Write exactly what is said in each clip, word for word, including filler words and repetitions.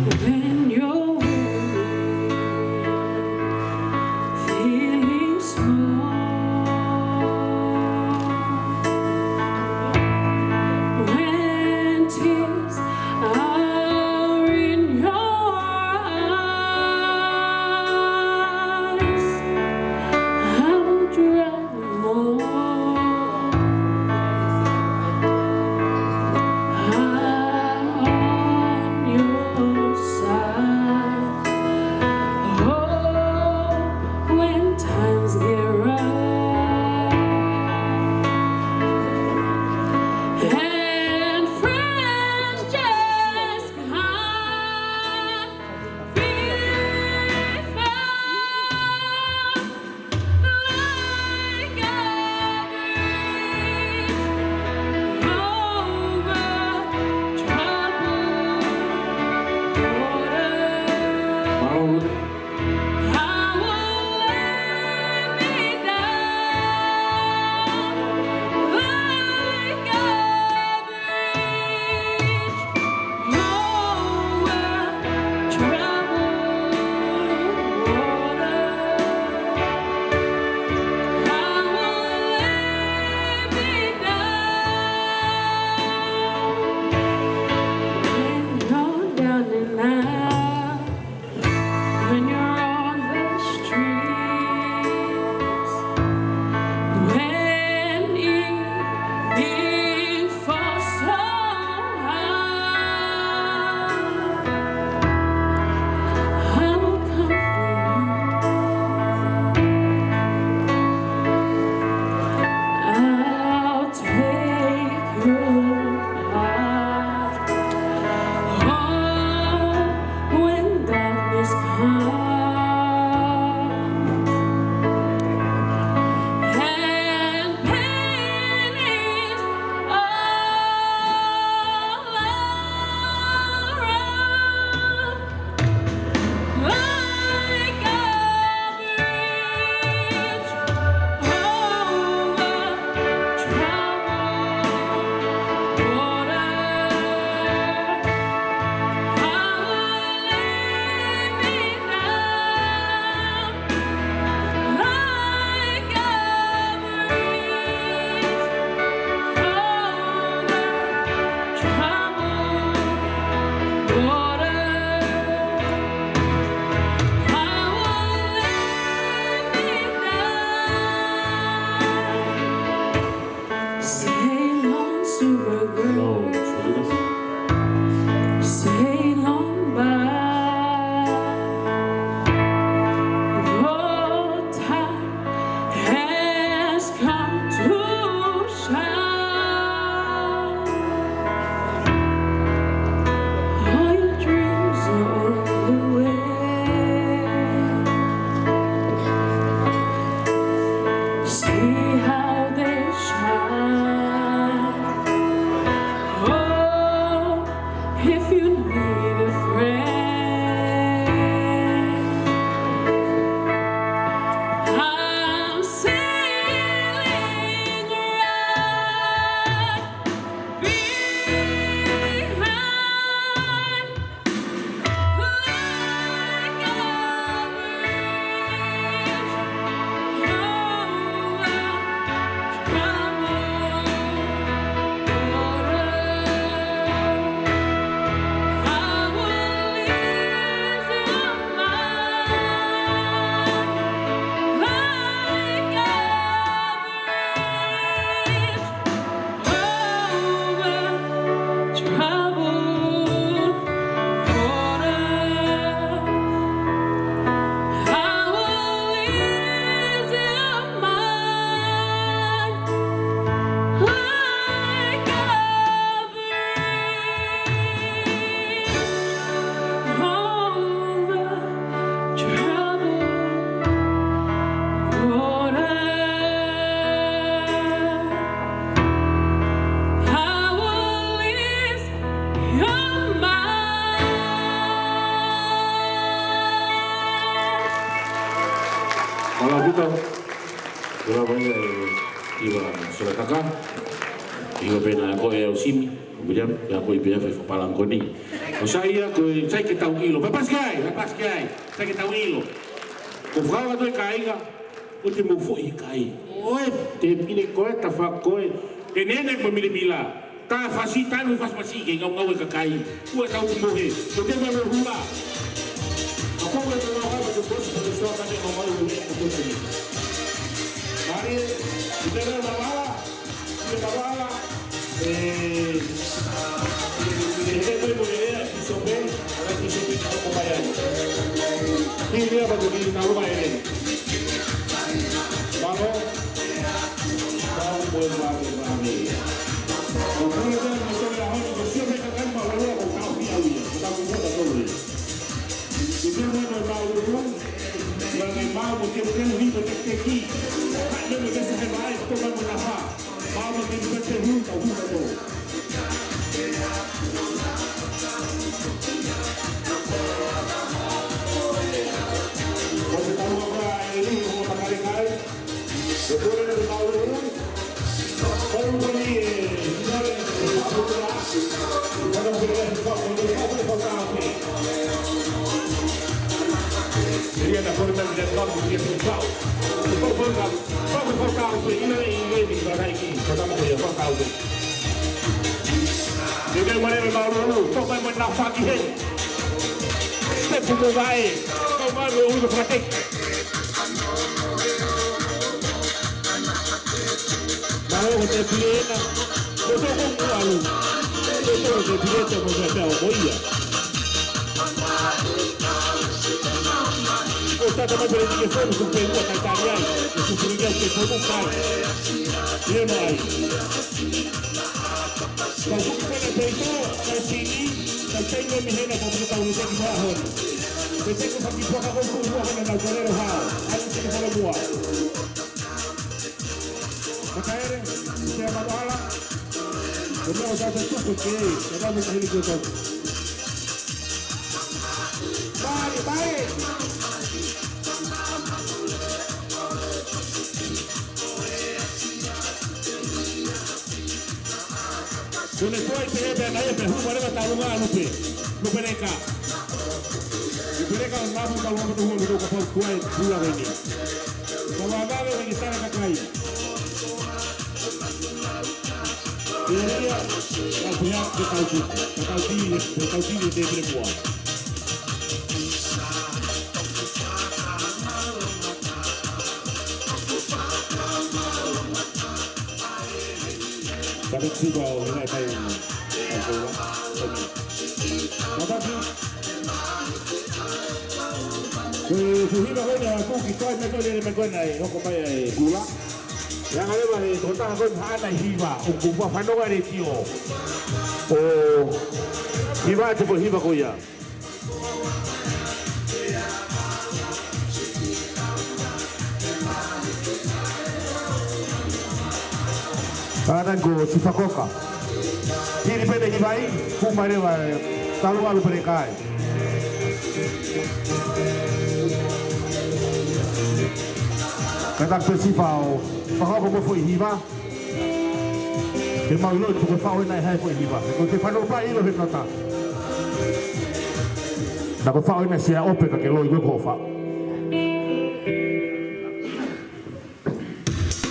When you're weary, feeling small, when tears are in your eyes, I will drive I'm on your side. Oh, when times get rough and friends just can't be found. Like a bridge over troubled water, I will lay me down like a bridge over troubled water. I will lay me down when you're down and out, when you're on the streets, when evening falls so hard, I will come for you. I'll take your part. Oh, when darkness comes and pain is all around, like a bridge over troubled water, I will lay me down like a bridge over troubled water. I will lay me down. Sail on, silver girl. Sail on by. Your time has come to shine. All your dreams are on the way. See how they shine. Oh, if you need a friend, I'm sailing right behind, like a bridge over troubled water. I will ease your mind like a bridge over troubled water. I will ease your mind like a bridge over troubled water. I will ease your mind. Mālō ʻaupito. Ko e lava ia ʻe Iva Solataka. ʻIo, pea ko e au Simi, William, pea ko e pea fai fakapālangi ko eni. ʻOku sai ia ko e, sai ke tau ʻilo. Fai pasi ki ai, fai pasi ki ai. Sai ke tau ʻilo. Ko e fakaʻaonga atu e kāinga, ʻoua te mou foʻi kai. ʻOe, te pine koe, tafa koe. Te nene mo milimila. Tā fasi, tā nui fasi masi ke ngaungaue e kakai. Ua tau mohe. Ko te mea mo hula. Ako e tau hau, ko te kosi, ko te soa, ka te ngaungaue, ko te kosi. Mālie, ʻi te mea lava. Ia, Tavala, e, e, e, e, e, e, Pisope, ala Pisope, ka ko mai ai. Ki ria pa ko ki na loma e. Malo, mau mo e mami, mami. Ko kule te mo tole a honi, ko sio me ka kai ma lolo ko kau hi au ia, ko kau ko kota tole. Ko te mo mo mau lulu, ia nge mau mo te te ui mo te te ki. Ka ne mo te se ke mai, ko mau mo na ha. Mālō ke ʻikai te hū, ka hū ka tō. Ko te tau ʻa e lī, ko Makalekai. Ko kore te tau lī. Ko ʻulu ko ni e, nore, e pāpū kura. Ko na kure e pāpū, e pāpū, e pāpū, e pāpū. Ia na kore na mira pāpū, ia pāpū. Ko na Fakafoʻi fakaʻau pē, ʻilo e, ʻilo e, ni karai ki, ko tama ko ia fakaʻau pē. Te ke mare me maululu, toka mo na faki he. Te kumu vae, ko mai mo ui ko fakateki. Maho ko te pile ena, ko toko kualu, ko toko te pile te mo te pea o ko ia. Ko tata mai pele ni ke fonu ko pe ua kai tali ai. Ko su pele ni ke fonu kai. Ia mai. Ka su pele pe ito, ka sini, ka tengo mi hena ko mi tau ni te ki mahon. Pe tengo ka ki poka ko ku ua hona na korero ha. Ai te ke fonu mua. Mataere, te a manoala. Ko mea o tata tuku ke, te a manoala ki o tau. Bye, bye. Ko ne toi te he pea kai e pea hū wale wa taunga a Lupe. Lupe Leka. Lupe Leka o mapu taunga mo tuhu mo tuhu kapau kuai pula wene. Ko wa wale wene tana kakai. Ia, ia, ka pea ke tau tu, ka tau ti, ka tau ti te pele kua. Ka te tuka o hina e kai. Mataki. Ko e fuhiva ko ena ku ki kai me ko le me ko ena e hoko mai e kula. Ia ka leva he tokotaha ko e haʻana hiva, ʻoku fafanonga letiō. ʻO hiva te ko hiva ko ia. Ana ko Sifa Koka. Hili pene hiva ʻi, ku mai leva e talu alu pene kai. Ka ta pe Sifa ʻo, fakahoko mo foʻi hiva. Ke mau ʻilo ʻi tuku faʻo ena e hai foʻi hiva. Ko te fano pa ʻilo he tata. Na ko faʻo ena sia ope ka ke loi ko ko fa.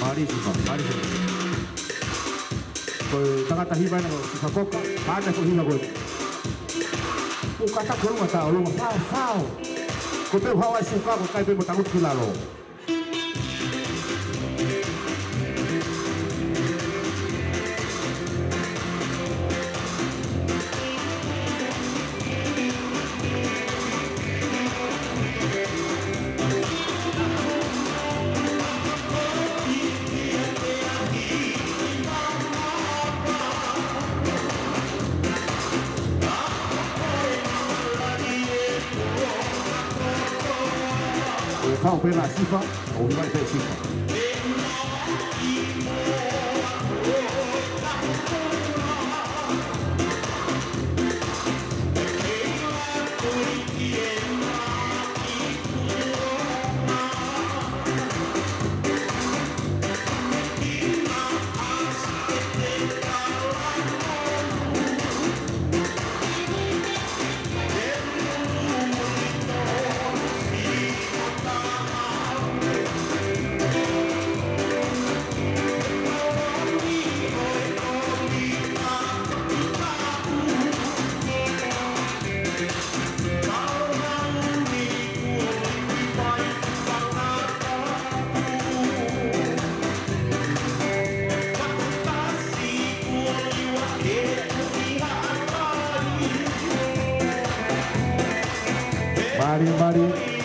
Mali Sifa, mali Sifa. Ko e tangata hiva ena ko Sifa Koka, haʻana foʻi hiva ko e. Uka ta ko lunga ta, o lunga, fao, fao. Ko pe u hawa e suka, ko kai pe mo tangutu ki lalo. ʻE kau pē na Sifa, ʻo mai pē Sifa. Mālie.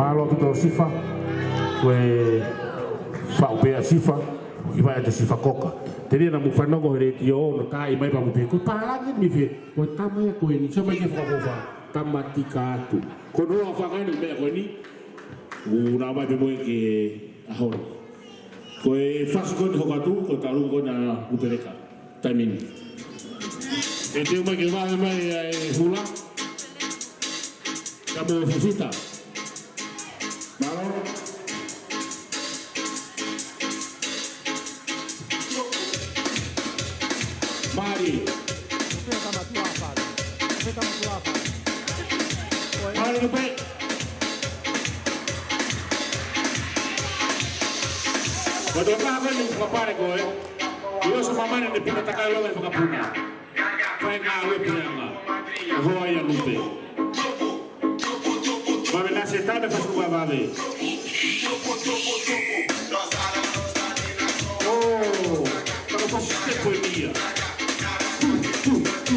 Mālō ʻaupito Sifa, ko e faʻu pē ʻa Sifa, ʻi vai ʻa Sifa Koka. Telia naʻa mou fanongo he letiō, ʻo ka ʻi mai pea mou pehē, ko e pālangi ni pē, ko e tama ia ko eni, sio mai ki he fakaʻofoʻofa, tama tika atu. Ko hono ʻofa ʻeni meʻa ko eni, ʻoku nau ō mai pē mo ia ki he ʻaho ni. Ko e fasi ko eni hoko atu, ko e talu ko ena Lupe Leka. Taimi ni. ʻE teu mai ke vave mai ʻa e hula. Ka mo Fifita. Mālō. Mālie. Mālie Lupe. Ko e tokotaha ko eni fakapale ko ē. ʻI ʻosi māmani ne pina takai lolo he fakapuna. Fai ngāue puleʻanga. ʻO hoa ia Lupe. Vave naʻa se tane fasi ko vave. ʻŌ, kalo fasi step ko ia. Tu, tu, tu.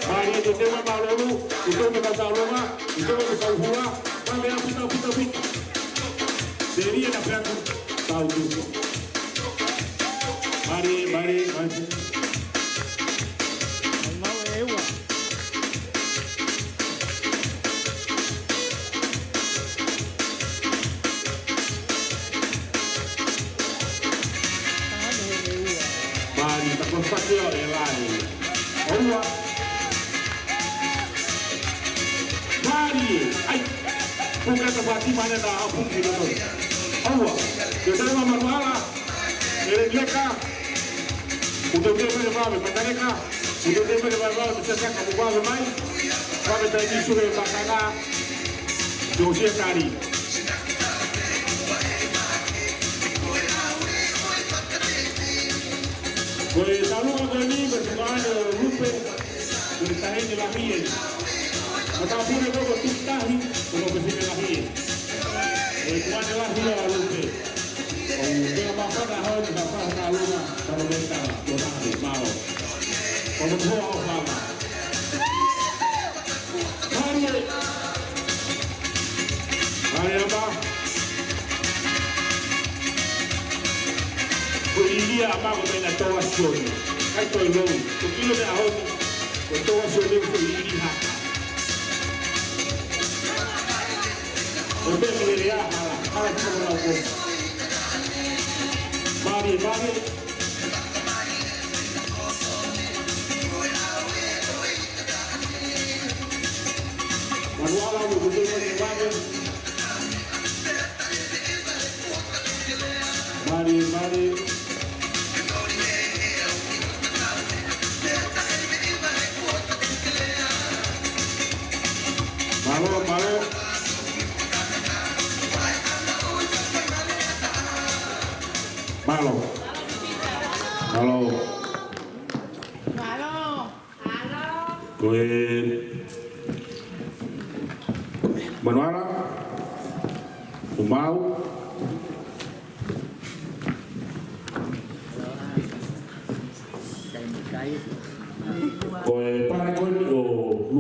Mālie, te te mai mālōlō, te te mai mālōlō, te te mai mālōlō, mālōlō, pita, pita, pita. Telia naʻa pea tu, tau tu. Mālie, mālie, mālie. Mālie, ta ko fasi ʻo e lahi. ʻOua. Mālie, ai. Puke ta fati mane na a puke na to. ʻOua. Ke te ma manuala. ʻE Leka. ʻUteu te mele vave, Mataleka. ʻUteu te mele vave, vave, Mataleka, mo vave mai. Vave tai ni sule makana. Te o sia kari. Ko e taulunga ko eni, ko e tukaʻane ʻo Lupe, ko e taʻahine lahi ē. Ko e tāpuni ko ko tuku tahi, ko ko fefine lahi ē. Ko e tukaʻane lahi ʻo Lupe. ʻOku mea māfana hau ni ka fai ha taulunga, ka no meta, ko tahi, mālō. Ko no hoa ʻo fana. Mālie. Mālie ʻaupito. Ko e ʻili ʻaupito ko e meʻa naʻe tō ʻa Sione. ʻIkai ko e lou. Ko e kilo meʻa honi. Ko e tō ʻa Sione ko e ʻili haka. Ko e meʻa lelei ʻa hala. Hala ki ko lau ko. Mālie, mālie. Manuala mo Kutei mo Kevane. Mālie, mālie. Mālō, mālō. Mālō. Mālō. Mālō. Ko e manuala, ʻo mau. Ko e pale ko eni ʻo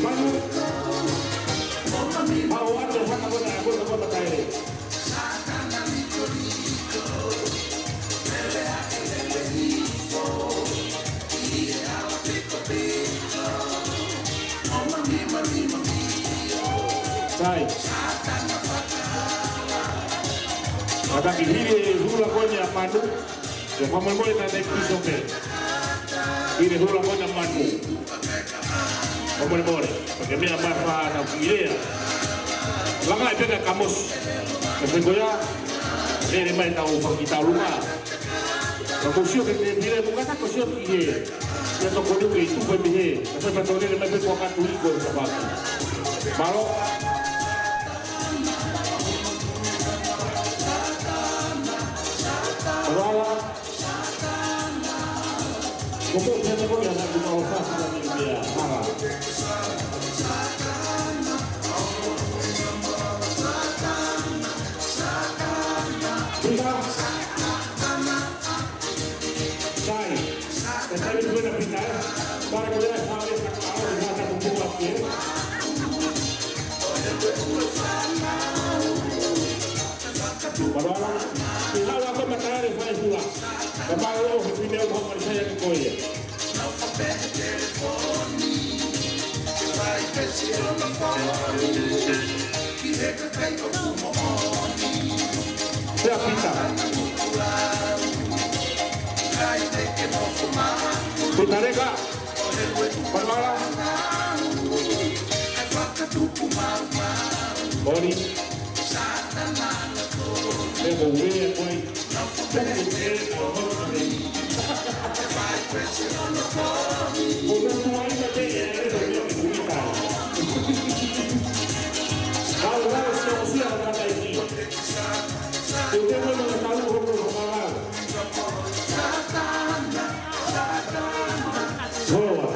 Manu. Mau atu, hana kona, kona, kona, kae. Sai. Kātaki hili e hula ko eni ʻa Manu. Ia fakamolemole naʻe kiso pē. Hili e hula ko eni ʻa Manu. Fakamolemole. Pea ke meʻa mai fā na ki lea. Langa ai pē ka kamosi. Ka pē ko ia. Lele mai tau fakitaulunga. Ka ko sio ke te pile mo kata ko sio ki he. Ia tokoni ke i tupu e mihe. Ka sai pea tau lele mai pē ko katu iko e kapaki. Mālō. Mālō. Ko ko te ko ia na ku mau fa sa ni ia. Hala. Pita. Sai. E sai ni kuena pita, eh. Para ko ia sa le sa ka au na ta kupu a ke. Mālō. Te lau ako mataere fai hula. Ka mālō he pine o hau marisai ake ko ia. Pea Pita. Pita Leka. Palala. Mori. Leko ue koi. Hoa.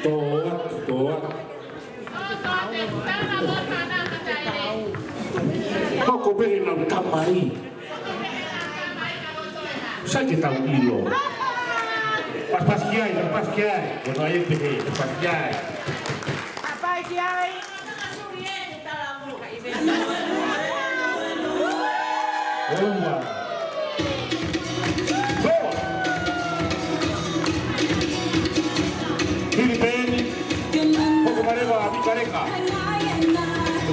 Toa, toa. Hoko pē ʻenau tamai. Sai ke tau ʻilo. Pasipasi ki ai, pasipasi ki ai. Ko e noa e pehē, pasipasi ki ai. Pasipasi ki ai. Oua. Hoa. Filipeni. Hoko mai leva ʻa Pita Leka.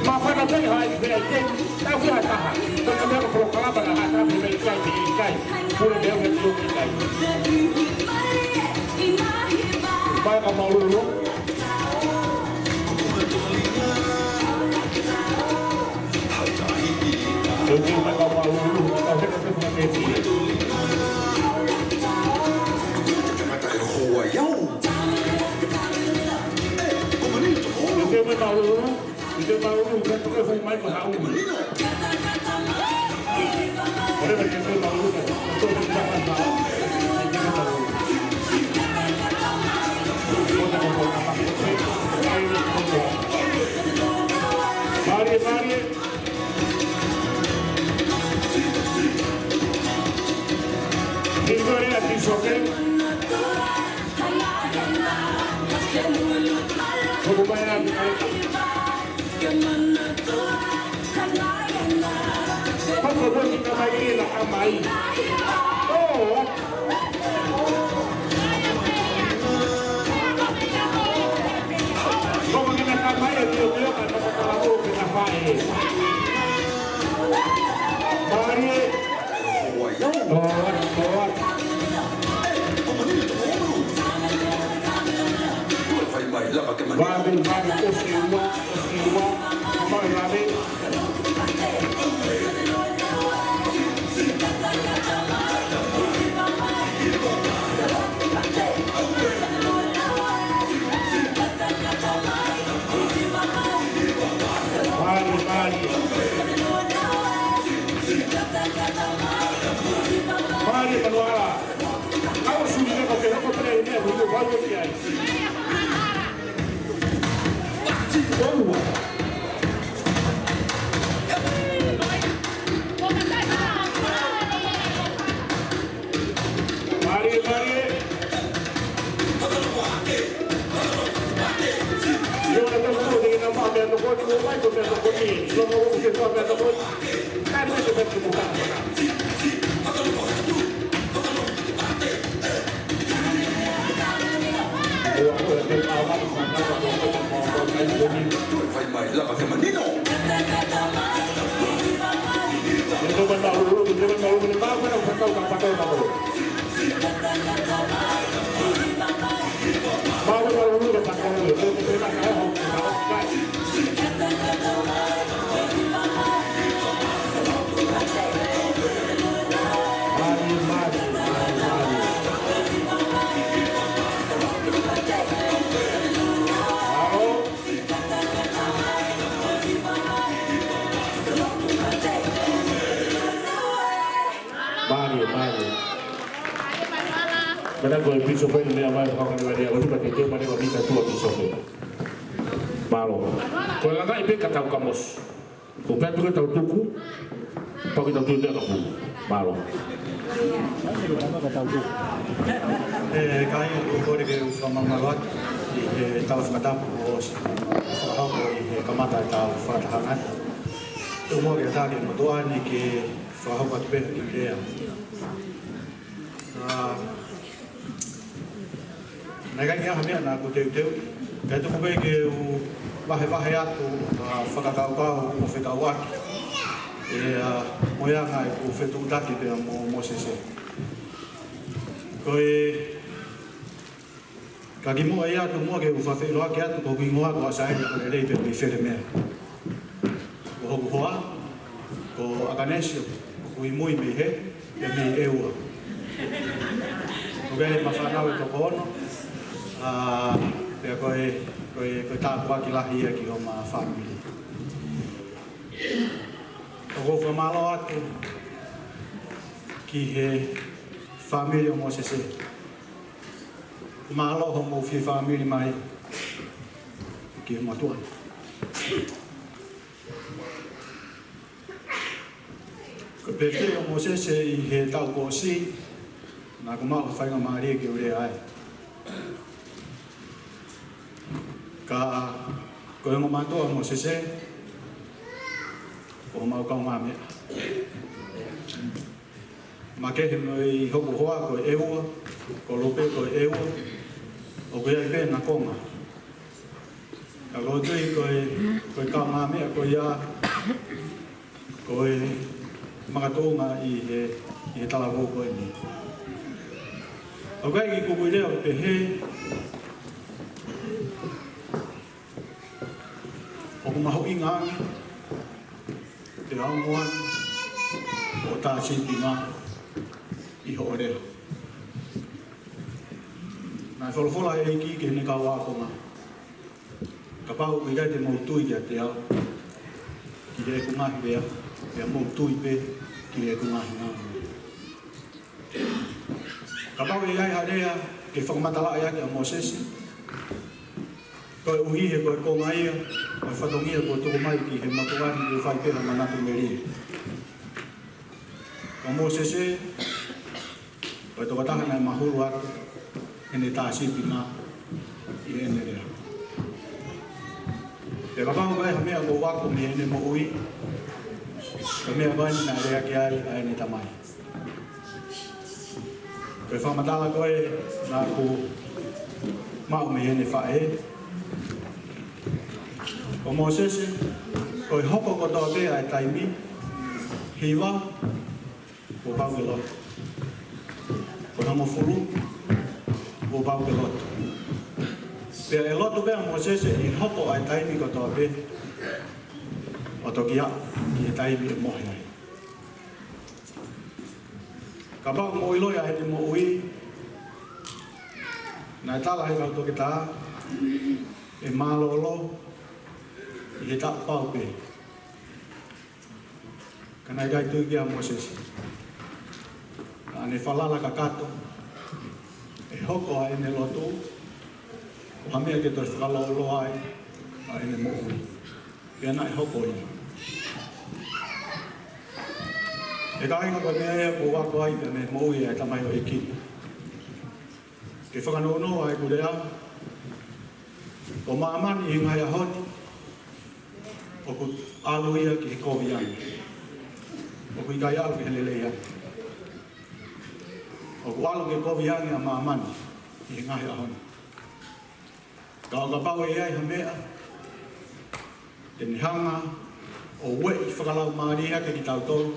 Māfana pē hai fea i te. Tau fea taha. Ko e meʻa ko e polokalama na ha taha pē mai kai, mai kai. Pule meʻa ʻoku ʻikai. Pae ka maululu. Mālie, mālie. Victoria Tisoke. Hoko mai ʻa Mikaele. Hoko mai ki tamai ʻi la amai. Oh, Hoko ki he tamai e mio mio ka toko kala o ke na fai. Mālie. Toa, toa. Vave, vave, ʻosi ua, ʻosi ua. Vave, vave. Mālie, mālie. Mena ko e pīsope ni, meʻa mai, fakahoko mai lea, ʻoku pau ke teu mai lea, mita tua pīsope. Mālō. Ko e langa ʻi pē ka tau ka mosi. Ko pea tuku tau tuku, pau ke tau tuku te ka pū. Mālō. ʻE, kāinga, ʻoku ou kole ke u fakamālō atu ʻi he tala fakatapu kuo ʻosi fakahoko ʻi he kamata ʻetau fakatahaʻanga. Tuku muʻa ke u ʻatā ki he motuʻa ni ke fakahoko atu pē ha kiʻi lea. ʻA, naʻe ʻikai ke ʻi ai ha meʻa naʻá ku teuteu, kae tuku pē ke u vahevahe atu, ʻa, fakakaukau ʻo fekauʻaki, ʻe, ʻa, mo e anga ʻeku fetuʻutaki pea mo, mo Mōsese. Ko e, ka kimuʻa ʻi ai, tuku muʻa ke u fakafeʻiloaki atu, ko hoku hingoa ko ʻAsaeli Haʻalelei pea mei Felemea. Ko hoku hoa, ko ʻAkanesio, ʻoku ʻi mui mei hē, pea mei ʻEua. ʻOku ʻi ai ʻema fānau ʻe toko ono, ʻa, pea ko e, ko e, ko e tāpuaki lahi ia ki homa fāmili. ʻOku ou fakamālō atu ki he fāmili ʻo Mōsese. Mālō hoʻomou fie fāmili mai ki he motuʻa. Ko e pēpē ʻo Mōsese ʻi he taʻu kuo ʻosi, naʻá ku maʻu ha faingamālie ke u lea ai. Ka ko e ongo mātuʻa ʻo Mōsese, ko homau kaungāmeʻa. Makehe mo hoku hoa ko ʻEua, ko Lupe ko ʻEua, ʻoku ʻi ai pē ʻena konga. Ka ʻoku ou tui ko e, ko e kaungāmeʻa ko ia, ko e makatuʻunga ʻi he, ʻi he talavou ko eni. ʻOku ʻi ai e kiʻi kupuʻi lea ʻoku pehē, ʻoku mahuʻinga ange ke ongo ange hoʻo tā sīpinga ʻi hoʻo leʻo. Naʻe folofola e ʻEiki ki heʻene kau ākonga, kapau ʻoku ʻikai te mou tui kiate au ki heʻeku ngaahi lea, pea mou tui pē ki heʻeku ngaahi ngāue. Kapau ʻe ʻi ai ha lea ke fakamatalaʻi ʻaki ʻa Mōsese, koeʻuhi he ko e konga ia ʻo e fatongia kuo tuku mai ki he motuʻa ni ke fai pē ha manatu melie. Ko Mōsese, ko e tokotaha naʻe mahulu atu heʻene tā sīpinga ʻi heʻene lea. Pea kapau ko e hā e meʻa ʻoku ou ako mei heʻene moʻui, ko e meʻa ko eni naʻe lea ki ai ʻa ʻene tamai. Ko e fakamatala ko ē naʻá ku maʻu mei heʻene faʻē, ko Mōsese, ko e hoko kotoa pē ʻa e taimi, hiva, kuo pau ke lotu. Ko e hongofulu, kuo pau ke lotu. Pea ʻe lotu pē ʻa Mōsese ʻi he hoko ʻa e taimi kotoa pē, ʻo toki aʻu ki he taimi ʻe mohe ai. Kapau ʻoku mou ʻiloʻi ʻa ʻene moʻui, naʻe tala ʻe he kau toketā ʻe mālōlō ʻi he taʻu pau pē. Ka naʻe ʻikai tui ki ai ʻa Mōsese. Naʻá ne falala kakato ʻe hoko ʻa ʻene lotu ko ha meʻa ke toe fakalōloa ai ʻa ʻene moʻui. Pea naʻe hoko ia. ʻE kāinga, ko e meʻa ia ʻoku ou ako ai pea mei he moʻui ʻa e tamaioʻeiki. Ke fakanounou ʻa ʻeku lea, ko māmani ʻi he ngaahi ʻaho ni, ʻOku ʻalu ia ki he kovi ange. ʻOku ʻikai ʻalu ki he lelei ange. ʻOku ʻalu ki he kovi ange ʻa māmani ʻi he ngaahi ʻaho ni. Ka ʻo kapau ʻe ʻi ai ha meʻa te ne hanga ʻo ueʻi fakalaumālie hake kitautolu,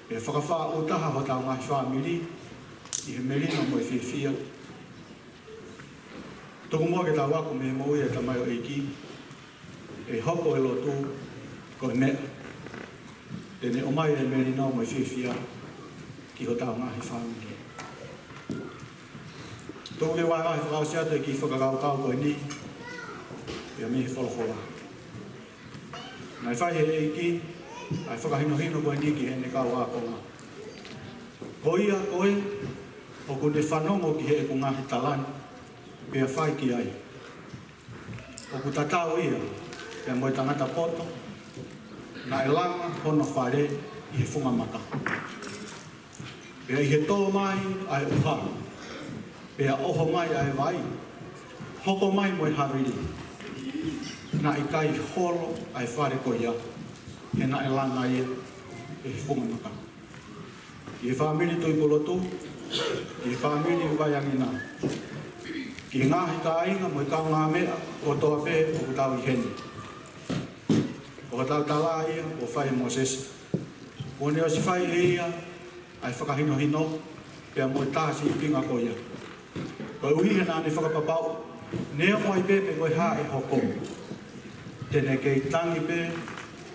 pea fakafāʻūtaha hotau ngaahi fāmili ʻi he melino mo e fiefia, tuku muʻa ke tau ako mei he moʻui ʻa e tamaioʻeiki, ʻe hoko e lotu ko e meʻa te ne ʻomai e melino mo e fiefia ki hotau ngaahi fāmili. Tuku ke u vahevahe fakaʻosi atu e kiʻi fakakaukau ko eni, ia mei he folofola. Naʻe fai ʻe he ʻEiki ʻa e fakahinohino ko eni ki heʻene kau ākonga: Ko ia ko ē ʻoku ne fanongo ki heʻeku ngaahi tala ni, pea fai ki ai, ʻoku tatau ia pea mo e tangata poto naʻe langa hono fale ʻi he funga maka. Pea ʻi he tō mai ʻa e ʻuha, pea ʻoho mai ʻa e vai, hoko mai mo e havili, naʻe ʻikai holo ʻa e fale ko ia, he naʻe langa ia ʻe he funga maka. Ki he fāmili Tuʻipulotu, ki he fāmili Vaiangina, ki he ngaahi kāinga mo e kaungāmeʻa kotoa pē ʻoku tau ʻi heni, ko hotau tala ia kuo fai ʻe Mōsese. Kuo ne ʻosi fai ʻe ia ʻa e fakahinohino pea mo e tā sīpinga ko ia. Koeʻuhi he naʻa ne fakapapauʻi, neongo ai pē pe ko e hā ʻe hoko, te ne kei tangi pē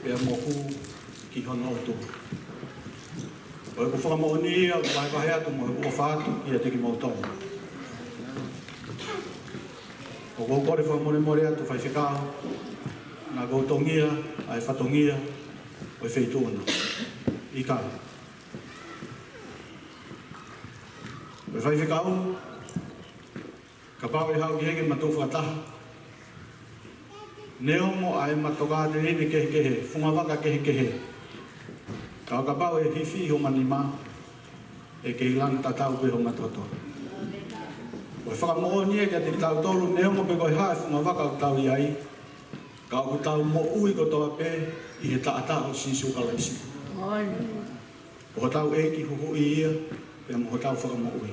pea mo hū ki hono ʻOtua. Ko ʻeku fakamoʻoni ia, ʻoku vahevahe atu mo ʻeku ʻofa atu kiate kimoutolu. ʻOku ou kole fakamolemole atu, Faifekau, naʻa ku tongia ʻa e fatongia ʻo e feituʻu na. ʻIkai. Ko e Faifekau, kapau ʻe haʻu ki heni ke ma tuʻu fakataha, neongo ʻa e ma tokāteline kehekehe, funga vaka kehekehe, ka ʻo kapau ʻe hifi homa nima, ʻe kei lanu tatau pē homa toto. Ko e fakamoʻoni ia kiate kitautolu, neongo pe ko e hā e funga vaka ʻoku tau ʻi ai, ka ʻoku tau moʻui kotoa pē ʻi he taʻataʻa ʻo Sīsū Kalaisi. Ko hotau ʻEiki Huhuʻi ia pea mo hotau Fakamoʻui.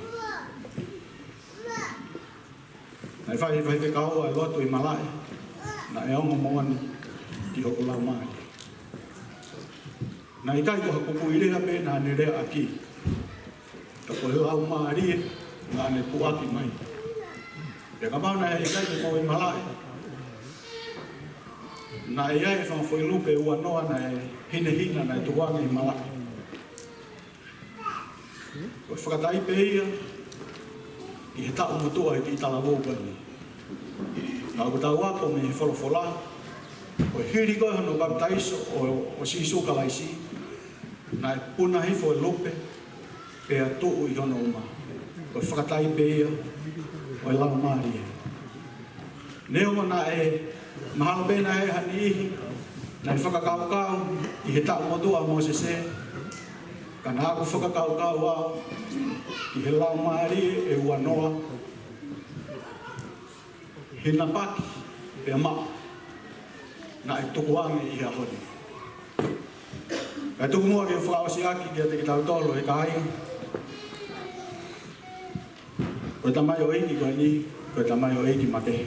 Naʻe fai ʻe he Faifekau ʻa e lotu ʻi malaʻe, naʻe ongo moʻoni ki hoku laumālie. Naʻe ʻikai ko ha kupuʻi lea pē naʻa ne leaʻaki, ka ko e laumālie naʻa ne puʻaki mai. Pea kapau naʻe ʻikai ke mou ʻi malaʻe, naʻe ʻi ai e fanga foʻi lupe ʻe ua noa naʻe hinehina naʻe tukuange ʻi malaʻe. Ko e fakataipe ia ki he taʻu motuʻa ʻi he kiʻi talavou ko eni. Ka ʻoku tau ako mei he folofola, ko e hili ko ē hono papitaiso ʻo, ʻo Sīsū Kalaisi, naʻe puna hifo e lupe, pea tuʻu ʻi hono uma. Ko e fakataipe ia ʻo e Laumālie. Neongo naʻe mahalo pē naʻe ʻi ai ha niʻihi naʻe fakakaukau ʻi he taʻu motuʻa ʻo Mōsese, ka naʻa ku fakakaukau au ki he laumālie ʻe ua noa, hinapaki pea maʻu, naʻe tukuange ʻi he ʻaho ni. Kae tuku muʻa ke u fakaʻosi ʻaki kiate kitautolu, ʻe kāinga, ko e tamaioʻeiki ko eni, ko e tamaioʻeiki makehe.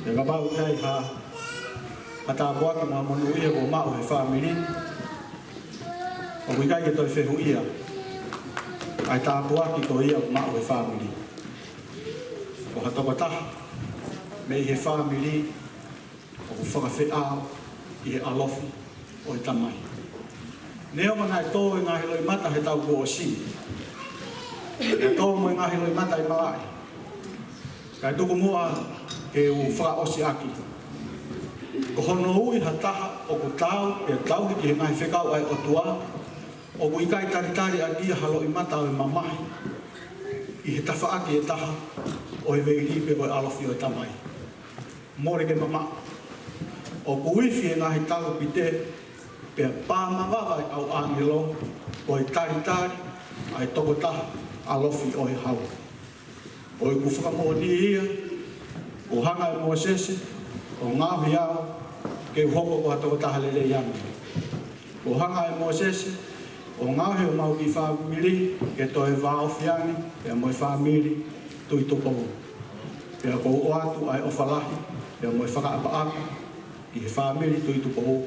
Pea kapau ʻe ʻi ai ha, ha tāpuaki mo ha monūʻia kuo maʻu ʻe he fāmili, ʻoku ʻikai ke toe fehuʻia ʻa e tāpuaki ko ia kuo maʻu ʻe he fāmili. Ko ha tokotaha mei he fāmili ʻoku fakafeʻao ʻi he ʻalofi ʻo e Tamai. Neongo naʻe tō e ngaahi loʻimata he taʻu kuo ʻosi, naʻe tō mo e ngaahi loʻimata ʻi malaʻe, kae tuku muʻa ke u fakaʻosi ʻaki. Ko hono ui ha taha ʻoku taau pea tauhi ki he ngaahi fekau ʻa e ʻOtua, ʻoku ʻikai talitali ʻaki ia ha loʻimata ʻo e mamahi ʻi he tafaʻaki ʻe taha ʻo e veili pe ko e ʻalofi ʻo e Tamai. Mole ke mamaʻo. ʻOku ifi e ngaahi talupite, pea pā mavava e kau ʻāngelo, ko e talitali ʻa e tokotaha ʻalofi ʻo e Hau. Ko ʻeku fakamoʻoni ia, kuo hanga ʻe Mōsese ʻo ngaohi au ke u hoko ko ha tokotaha lelei ange. Kuo hanga ʻe Mōsese ʻo ngaohi homau kiʻi fāmili ke toe vāofi ange pea mo e fāmili Tuʻi Tupou. Pea ʻoku ou ʻoatu ʻa e ʻofa lahi pea mo e fakaʻapaʻapa ki he fāmili Tuʻi Tupou.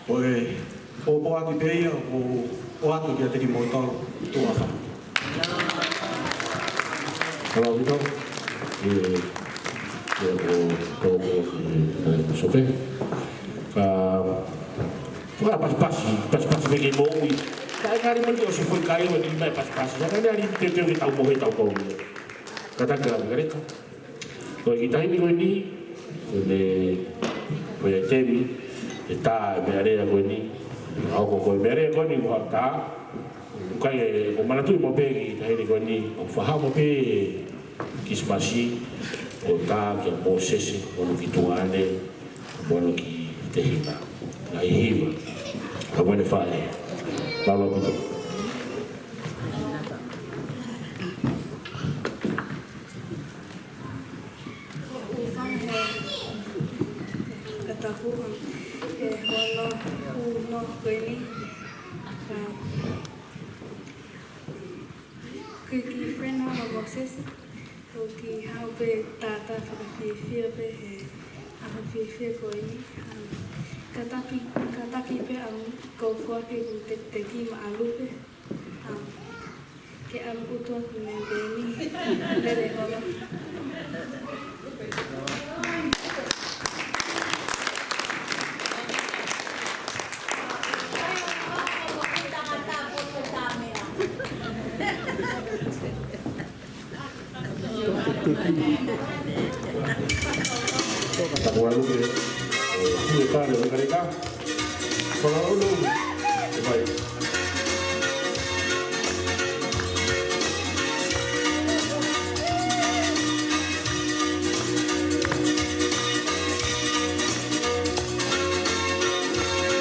Ko e pōpoaki pē ia ʻoku ou ʻoatu kiate kimoutolu, tuʻa ʻofa. Hello, Vito. E, e, ko, ko, ko, e, e, Sope. Ka, ka pasipasi, pasipasi pē ke moʻui. Ka, ka ʻi mani o se foʻi kai o ni mai pasipasi. Ka, ka ʻi teuteu ke tau mohe tau kau. Ka taki ka, ka reka. Ko e kiʻi taimi ko eni, ko e, ko e temi, e tā, e meʻalea ko eni. ʻA ko, ko e meʻalea ko eni, ua tā. ʻOku ʻikai, ʻoku ou manatuʻi maʻu pē kiʻi taimi ko eni, ʻoku fakahā maʻu pē Kilisimasi, ʻo tā kia Mōsese, ʻo hono kiʻi tuane, ʻo hono kiʻi tehina. Ngaahi hiva, ka mo ʻene faʻē. Mālō ʻaupito. ʻOku ou fanga he katapu, he hono ʻuno ko eni. Ka, ko e kiʻi friend ʻa Mōsese, ko e kiʻi haʻu pē tata fakafiefia pē he ʻaho fiefia ko eni. Um, ka taki, ka taki pē ʻa e kau foaki ʻoku te, te ki ma alupe. Um, ke ʻalu ʻutu atu mei pē ni. Lele holo. Tapu ʻalu ke, ʻo, hui e kale, hui e kale ka. Fakaʻolu. Bye.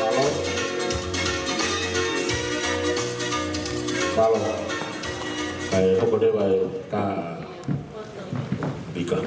Mālō. Mālō. Kae hoko leva e tā Mika.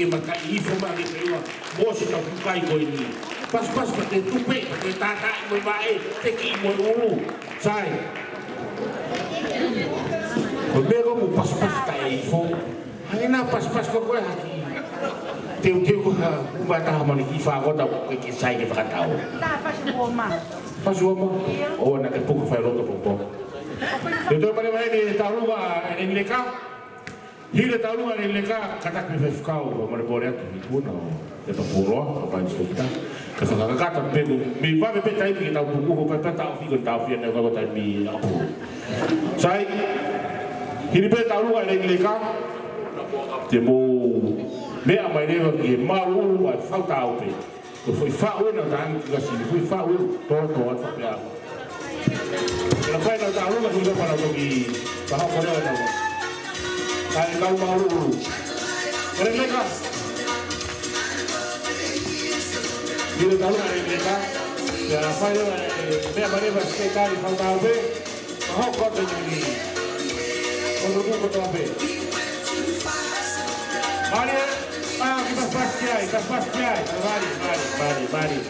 Ke mataʻi hifo mai ke feua mo ʻosi tau kukai ko eni. Pasipasi pea te tupe, pea te tātaaʻi mo e vaʻe, tekiʻi mo e ʻulu. Sai. Ko e meʻa ko ē mo pasipasi taʻe hifo. Hangē naʻa pasipasi ko ē haki. Teuteu ko ha, ʻū mataha mani ki fakota ko ke sai ke fakatau. Fasi uama. ʻOua naʻa ke puka fai loto popo. Teuteu mani mai ni e tauʻolunga ʻa ʻEleni Leka. Hili e tauʻolunga ʻEleni Leka, kātaki pē faifekau, ko Mole Pole atu, ʻi Puna, ʻo Tepa Fuoloa, ʻo Paini Sokita. Ka fakakakato pē ko, mei vave pē taimi ke tau tuku, ko pē pē tau fiko, tau fia ne ko taimi ʻapu. Sai, hili pē tauʻolunga ʻEleni Leka, te mou meʻa mai leva ki he mālōlō ʻa e fautau pē. Ko e foʻi faʻu ena ʻo Taʻangi Kikasi, foʻi faʻu ena, tō, tō, atu pē au. Ke na fai ʻenau tauʻolunga, hili pē ʻenau toki pahoko leva ʻenau. Kae kau mālōlō. ʻEleni Leka. Hili tauʻolunga ʻEleni Leka. Ke na fai leva, e, meʻa mai leva, sekelitali fautau pē. Ka hoko atu e kiʻi ʻonoʻono kotoa pē. Mālie, ʻā, ke pasipasi ki ai, pasipasi ki ai. Mālie, mālie, mālie, mālie.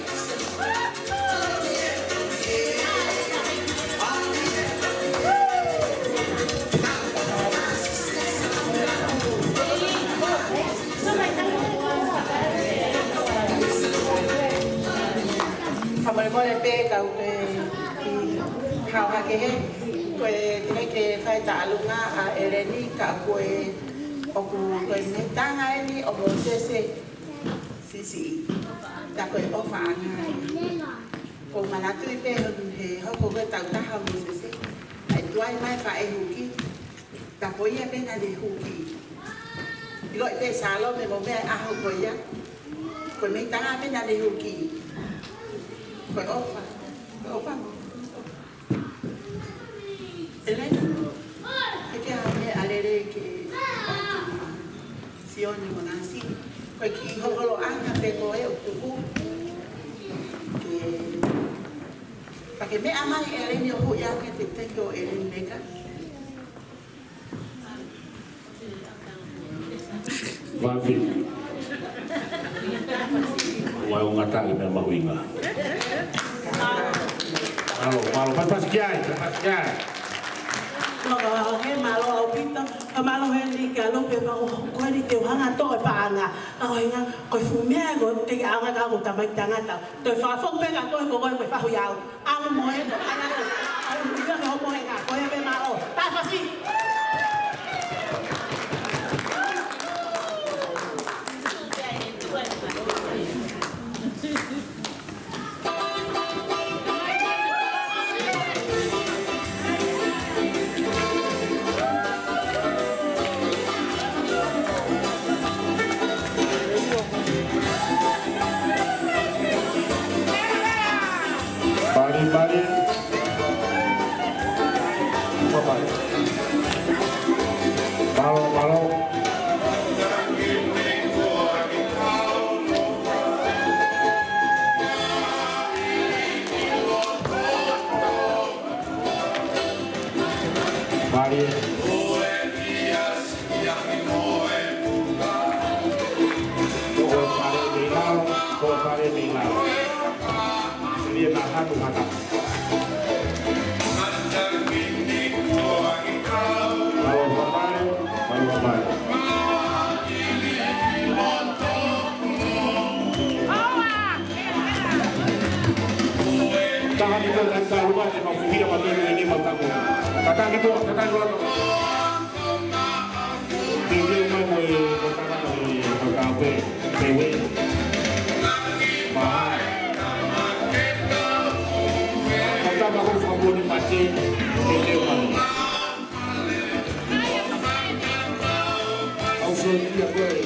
Fakamolemole pē kau pē ki hau hake he. Ko e teʻeki ke fai tauʻolunga ʻa ʻEleni ka ko e ʻoku ko e meʻa tanga eni ʻo Mōsese Sisi. Ta ko e ʻofaʻanga. Ko e manatuʻi pē he hoko ko e taʻu taha ʻo Mōsese. ʻAi tuai mai faʻē huki. Ta ko ia pē naʻa ne huki. ʻIloʻi pē Sālome mo meʻa ʻaho ko ia. Ko e meʻa tanga pē naʻa ne huki. Ko e ʻofa. Ko e ʻofa. ʻEleni, ke ke ʻai meʻa lelei ke Sione mo Nasi. Ko e kiʻi holoʻanga pē ko ē ʻoku tuku. Ke, pea ke meʻa mai ʻEleni ʻo huʻi ange te teke ʻo ʻEleni Leka. Vave. Ua o ngata i meʻa mahuʻinga. Mālō, mālō, pasipasi ki ai, pasipasi ki ai. Mālō, mālō, he mālō ʻaupito, ka mālō he ni ka lo pe pa ko ni te hanga to e paʻanga. Ka ko hinga, ko e fuʻu meʻa ko te anga ka ko tamaiki tangata. Toe fakafoki pē ka koe ko koe ko e fahu i au. Au moe, ko ana ko, au moe, ko ana ko, ko e pē mālō. Tāfasi. Pali, pali. Mālō, mālō. Mālie. Ko e pale mei lalo, ko e pale mei lalo. Mālie na hatu hata. Mālō pale, mālō pale. Taha ni ko e tangata ua te mau fihia ma tonu ʻi he mau taku. Tataki to, tataki loto. Te te mai mo e ko tangata ni ko tau pe, pe we. Mahalo. Ko tama ko fakamolemole mate, te te mai. Au so kia koe.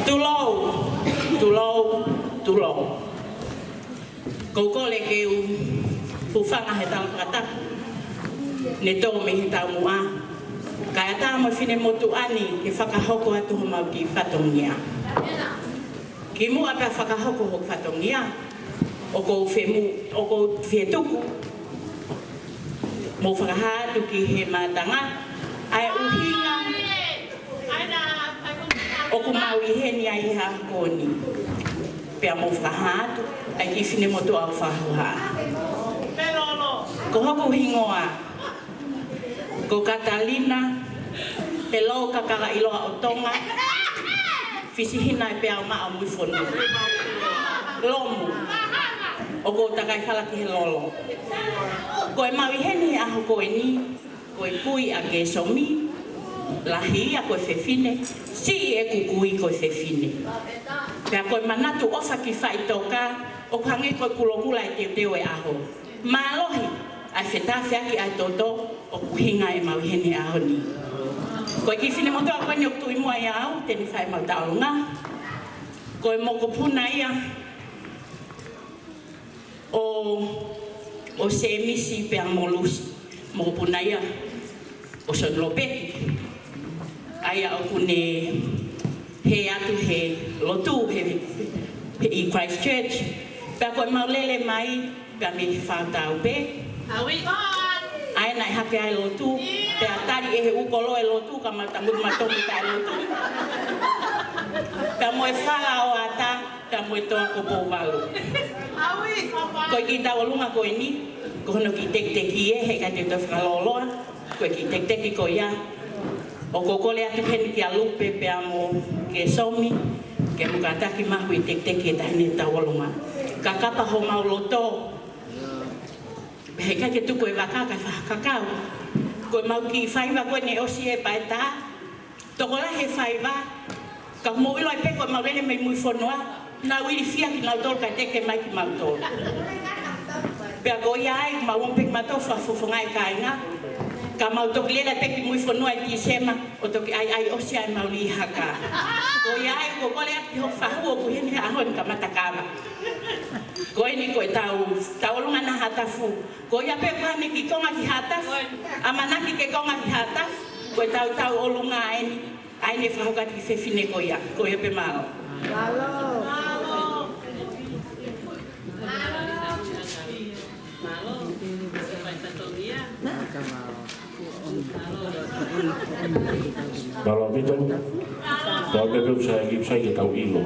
Tulou, tulou, tulou. Ko e kole ke u hūfanga he tala fakatapu ne tō mei he taumuʻa, kae ʻatā mo e finemotuʻa ni ke fakahoko atu homau kiʻi fatongia. Kimuʻa pea fakahoko hoku fatongia, ʻoku ou femu-, ʻoku ou fie tuku mo fakahā atu ki he mātanga ʻa e ʻuhinga ʻoku mau ʻi heni ai he ʻaho ko eni. Pea mo fakahā atu ʻa e kiʻi finemotuʻa ʻoku fakahā. Ko hoku hingoa ko Katalina Pelo Kakalaʻiloa ʻo Tonga, Fisihina ʻi Peaumaʻa ʻo Muifonua. Lomu, ʻoku ou takai fala ki he lolo. Ko e mau ʻi heni he ʻaho ko eni, ko e kui ʻa Kesomi, lahi ia ko e fefine, siʻi ʻeku kui ko e fefine. Pea ko e manatu ʻofa ki faʻitoka, ʻoku hangē ko e kulokula e teuteu e ʻaho. Mālohi ʻa e fetāfeaki ʻa e toto ʻoku ʻuhinga e mau ʻi heni he ʻaho ni. Ko e kiʻi finemotuʻa ko eni ʻoku tuʻi muʻa ʻia au, te ne fai ʻemau tauʻolunga. Ko e mokopuna ia ʻo, ʻo Sēmisi pea mo Lusi. Mokopuna ia ʻo Sione Lopeti. ʻA ia ʻoku ne hē atu he lotu he, he ʻi Christchurch. Pea ko e mau lele mai, pea mei he fātau pē. ʻA ia naʻe hake ai e lotu, pea tali ʻe he ʻū kolo e lotu ka mau tamutu mautolu mei taʻe lotu. Pea mo e fala ʻo ʻAta, pea mo e toa ko Pouvalu. Ko e kiʻi tauʻolunga ko eni, ko hono kiʻi tekiteki ē, heʻikai te u toe fakalōloa, ko e kiʻi tekiteki ko ia. ʻOku ou kole atu heni kia Lupe pea mo Kesomi, ke mou kātaki maʻu e tekiteki e taʻahine tauʻolunga. Kakapa homau loto, heʻikai ke tuku e vaka kae fakakakau. Ko e mau kiʻi faiva ko eni ʻosi e paeta, Tokolahi he faiva, ka mou ʻilo ai pē ko ʻemau lele mei Muifonua, nau ilifia kinautolu kae teʻeki ke mai kimautolu. Pea ko ia ai, mau ō pē kimautolu fakafofongaʻi e kāinga, ka mau toki lele pē ki Muifonua ʻi Tīsema, ʻo toki ʻaiʻai ʻosi ai ʻemau lī haka. Ko ia ai, ko e kole atu ki hoku fahu ʻoku ʻi heni he ʻaho ni ka matakava. Ko eni ko ʻetau, tau ʻolunga ʻa Haʻatafu. Ko ia pē ʻoku ʻi heni ki konga ki Haʻatafu, ʻamanaki ke konga ki Haʻatafu, ko ʻetau tau ʻolunga eni, ʻa eni fakahoko atu ki he fefine ko ia, ko ia pē, mālō. Mālō ʻaupito. Mālō pē, pē ʻoku sai, ʻoku sai ke tau ʻilo.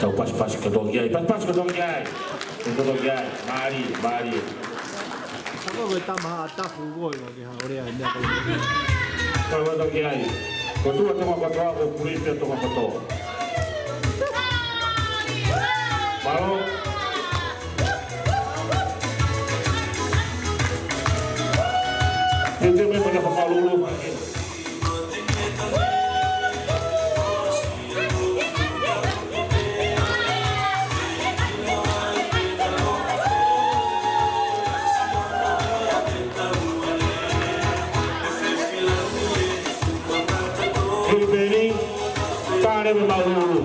Tau pasipasi kotoa ki ai, pasipasi kotoa ki ai. Kotoa ki ai, mālie, mālie. Sako ko e tama Haʻatafu ko ē, ke haʻu ʻo lea e meʻa ko ē. Tau kotoa ki ai. Ko Tonga kotoa, ko Pulipia Tonga kotoa. Mālō. Te te me mana fakalulu. Hili pē eni, tā leva ʻemau lulu.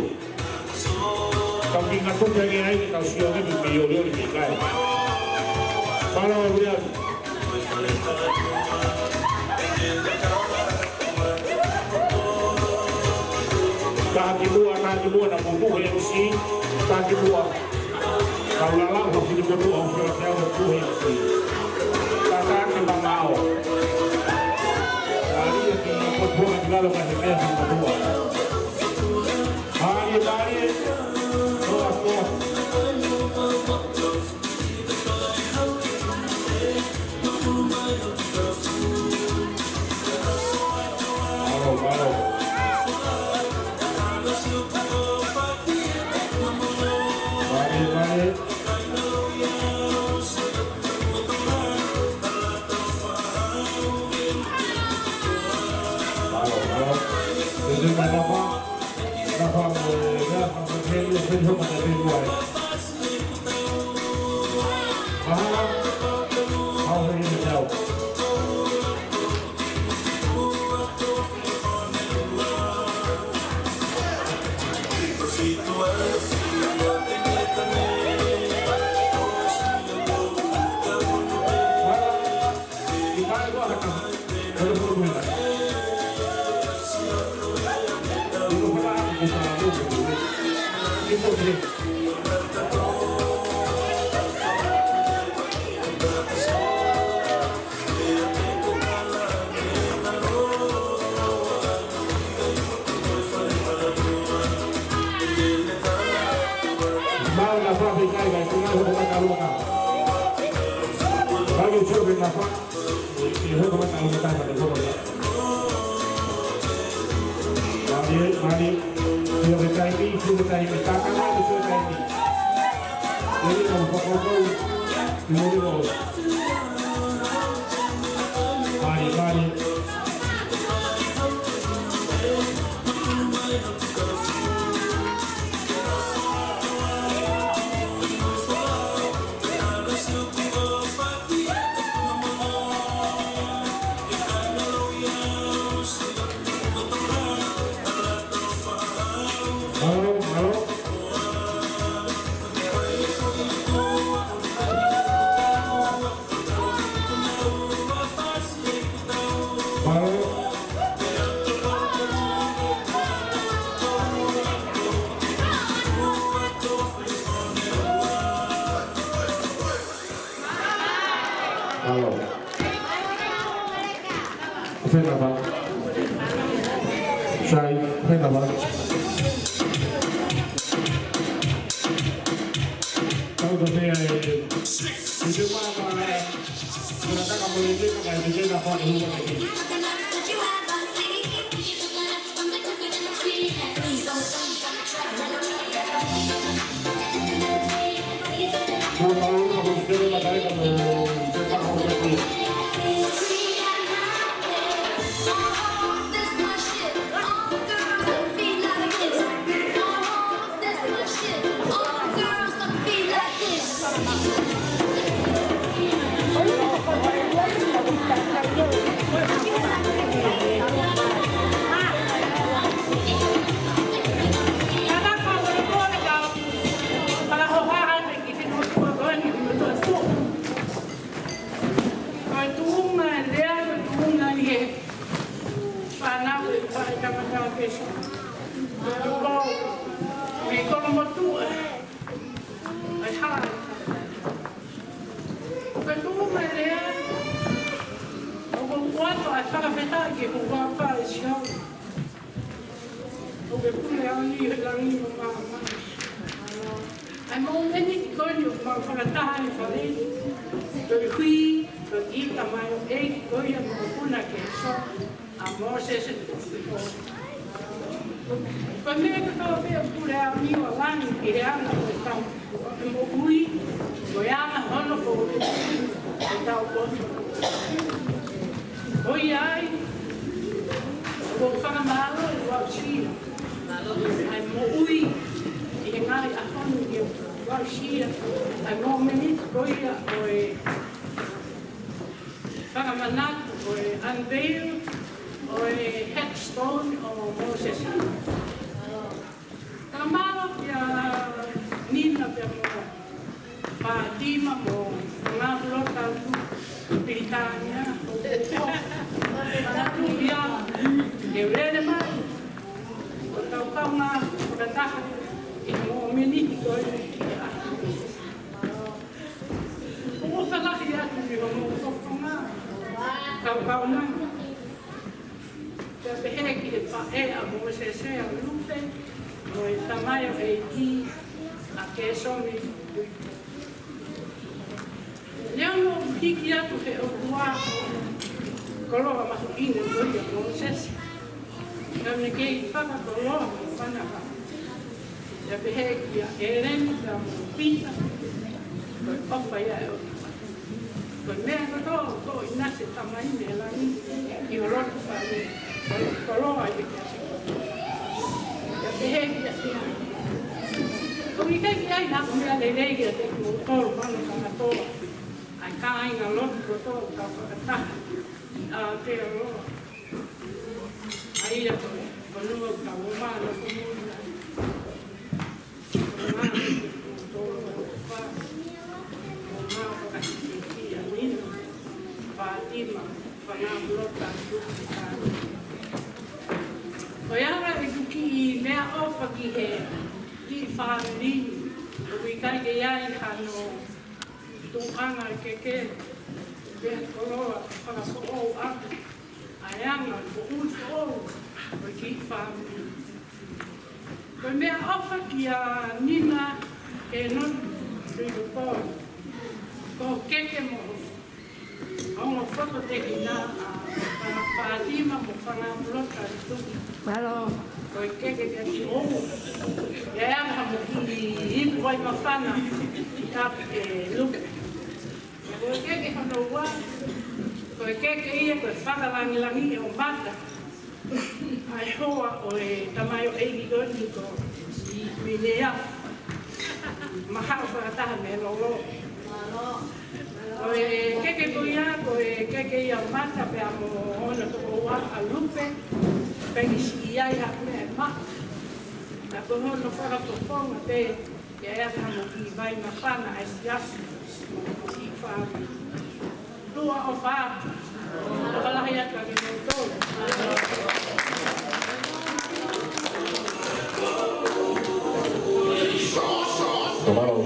Tau kiʻi ngatu pē ki ai, tau sio ki he mei olioli ki kai. Mālō, William. Taha ki muʻa, taha ki muʻa, naʻa mou tuʻu he M C, taha ki muʻa. Kau lala, ʻo fili motu, ʻo fili motu, ʻo tuʻu he M C. Taha ki muʻa. Mālie ki he potupotu, ki lalo, ka he meʻa ki he motu. Mālie, mālie. Toa, toa. Mālō, mālō. Mālie, mālie. Mālō, mālō. Tēnā, tēnā, tēnā. Mau na fa pe kai kai, tu na ho ka ka lo ka. Mau yu chu pe na fa. Mālō. Fēnava. Sai, fēnava. Tau ko te ai. Te te mama, te na taka mo te te, ka te te na fani hua te te. Ko e kolomotuʻa ʻa e hala. Ko e tuʻu mai lea, ʻoku ou ʻoatu ʻa e fakafetaʻi ki he ʻOtua Faʻē Siaosi, ʻoku ke pule ʻa e langi mo māmani. ʻA e mōmeniti ko eni ʻoku mau fakataha ai he fale, ko e hui, ko e kiʻi tamaioʻeiki ko ia mo e puna ke so, ʻa Mōsese. Ko e meʻa kotoa pē ʻoku pule ʻa e langi ki he anga ʻo e tau, ʻo e moʻui, ko e anga hono foʻi, ʻo e tau poto. ʻOku ʻi ai, ʻoku ou fakamālō ʻi he aʻusia ʻa e moʻui ʻi he ngaahi ʻaho ni, ʻi he aʻusia ʻa e mōmeniti ko ia ʻo e fakamanatu, ʻo e unveil ʻo e headstone ʻo Mōsese. Fakamālō kia Nina pea mo Fātima mo Ngāpuleʻi Tuʻi Pilitānia, ʻo, ʻo, ʻo, ʻo, ia, ke lele mai, ʻo tau kaungā fakataha ʻi he mōmeniti ko eni. ʻOku ou fakafetaʻi atu ki hoʻomou fofonga, kau kaunanga. Pea pehē ki he faʻē ʻa Mōsese, ʻa Lupe, mo e tamaioʻeiki ʻa Kēsoni. Neongo ʻoku hiki atu he ʻOtua ʻa e koloa mahuʻinga ko ia ʻo Mōsese, ka ne kei fakakoloa mo fanafana. Pea pehē kia ʻEleni pea mo Pita, ko e ʻofa ia ʻa e ʻOtua. Ko e meʻa kotoa ʻoku toʻo ʻinasi ʻe he Tamai mei langi ʻi ho loto, faʻē, ko e koloa ia ke asi. Pea pehē kia Pita, ʻoku ʻikai ke ʻi ai haʻaku meʻa lelei kiate kimoutolu, mano kātoa ʻa e kāingalotu kotoa ʻoku tau fakataha ʻi Aotearoa. ʻA ia ko e fonua ʻoku tau ō mai ai, ko e fonua ʻoku tau ō mai ai, ko e fonua ʻoku tau ō mai ai, ko e fonua ʻoku tau ō mai ai, ko e fonua ʻoku tau ō mai ai. Ko ia ai ʻeku kiʻi meʻaʻofa ki he kiʻi fāmili, ʻoku ʻikai ke ʻi ai hano tuʻunga keke, pea koloa fakafoʻou atu ʻa e anga foʻou foʻou ʻo e kiʻi fāmili. Ko e meʻaʻofa kia Nina ke nonu tui ko ko keke mo ongo fokotuʻutāmaki ʻa Fātima mo Fangāpuleʻi Tuʻi. Mālō. Ko e keke kia Tiʻou. ʻI ai ʻa e moʻui ʻi Vaimafana ʻi ʻapi ʻe Lupe. Ko e keke hono ua, ko e keke ia ko e fakalāngilangiʻi ʻo Mata, ʻa e hoa ʻo e tamaioʻeiki ko eni ko Minea. Mahaʻu fakataha mei lolo. Ko e keke ko ia, ko e keke ia ʻo Mata pea mo hono tokoua ʻa Lupe, pea ʻikai siʻi ʻi ai ha meʻa ʻe maʻu. Ka ko hono fakafofonga pē, ʻi ai ʻa e moʻui ʻi Vaimafana ʻa e siasi, moʻui fāmili. Tuʻa ʻofa atu. Tokolahi atu ʻa kimoutolu. Tokolahi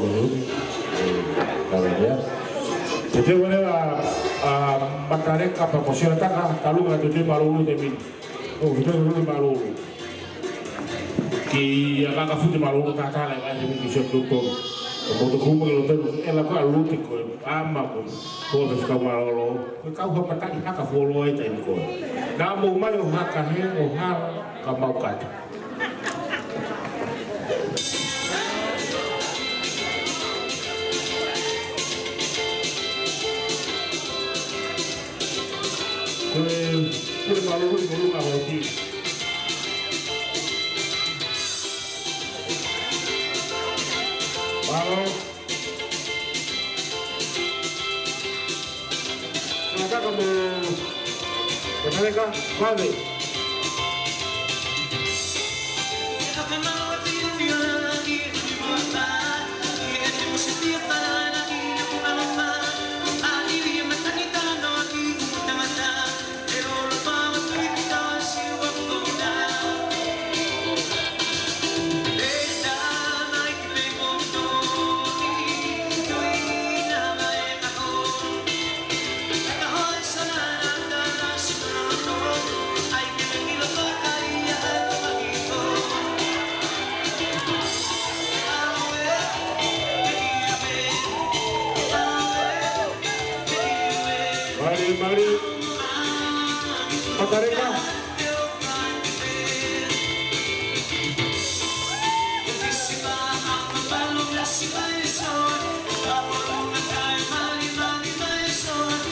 atu. Te te wale a, a, Matareka pea mo Siotaka, kalunga tu te malulu te mini. ʻO, te te malulu. Ki a kaka futi malulu tatala e vai he miki sio tuko. ʻO mo te kuma ki lo te lu, e la ko a lu te ko, a ma ko, ko te fika malulu. Ko e kau hapa kai haka folo e tai ko. Naʻa mou mai ʻo haka he, ʻo hala, ka mau kata. Ko e, ko e malulu, ko e malulu. Mālō. Mālō ka mo, ko Tareka, Pave.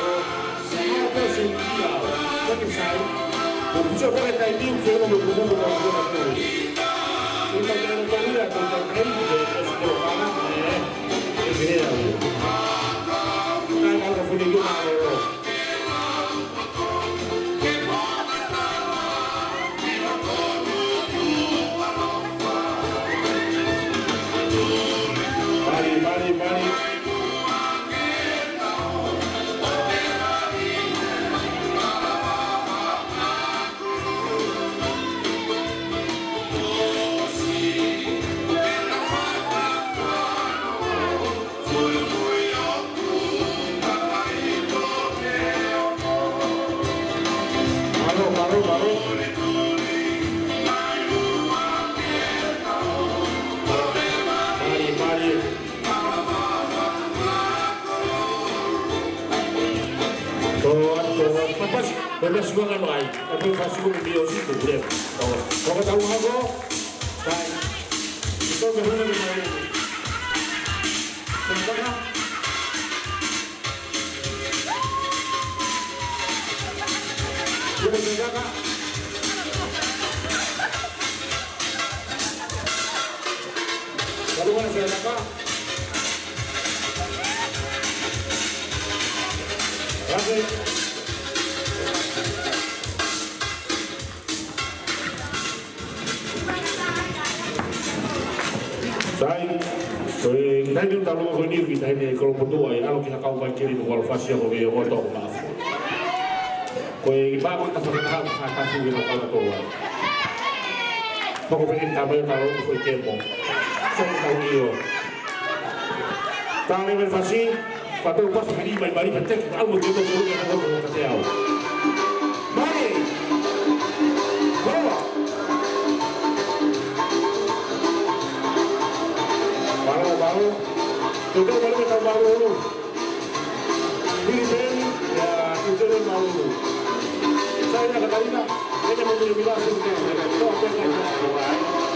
Mālō, mālō pē Sēniti au. Ko e sai. Ko e pusa pē taimi ʻoku fēfē mo e kupu ko e kupu ko e kupu. Ko e taimi ko e taimi ko e kupu ko e kupu. Kai mālō ka funi ki mālō. Mali, mali, mali. Mālō, mālō, mālō. Mali, mali. Tō, tō, papasi, papasi ko e ngaahi. Ē, papasi ko e mio si ko e. Tō, tō, tō, tō, tō. Sai. Ito ke huna ke mai. Santana. Kuko Santana. Kalu mana Santana. Gracias. Sai, ko e kiʻi taimi ʻoku tau lava ko eni, kiʻi taimi kolopotuʻa, ʻe ʻalu ki he kau mai keli no walo fasia ko e o toko mafu. Ko e kiʻi pā ko e tafa ka taha, ka tafu ki he kau toko. Poko peke ni tamai tau ko e kemo. Sai tau io. Tau le me fasi. Faʻa tau pasi pē ni mai mali pē teki, ʻalu mo te mo ko ka te au. Mali! Hoa! Mālō, mālō. Tau tau mali me tau mālōlō. Pili peni, ia, tau tau mālōlō. Sai na Katalina, ʻene mo mili mila, sini tau, tau, tau, tau, tau, tau.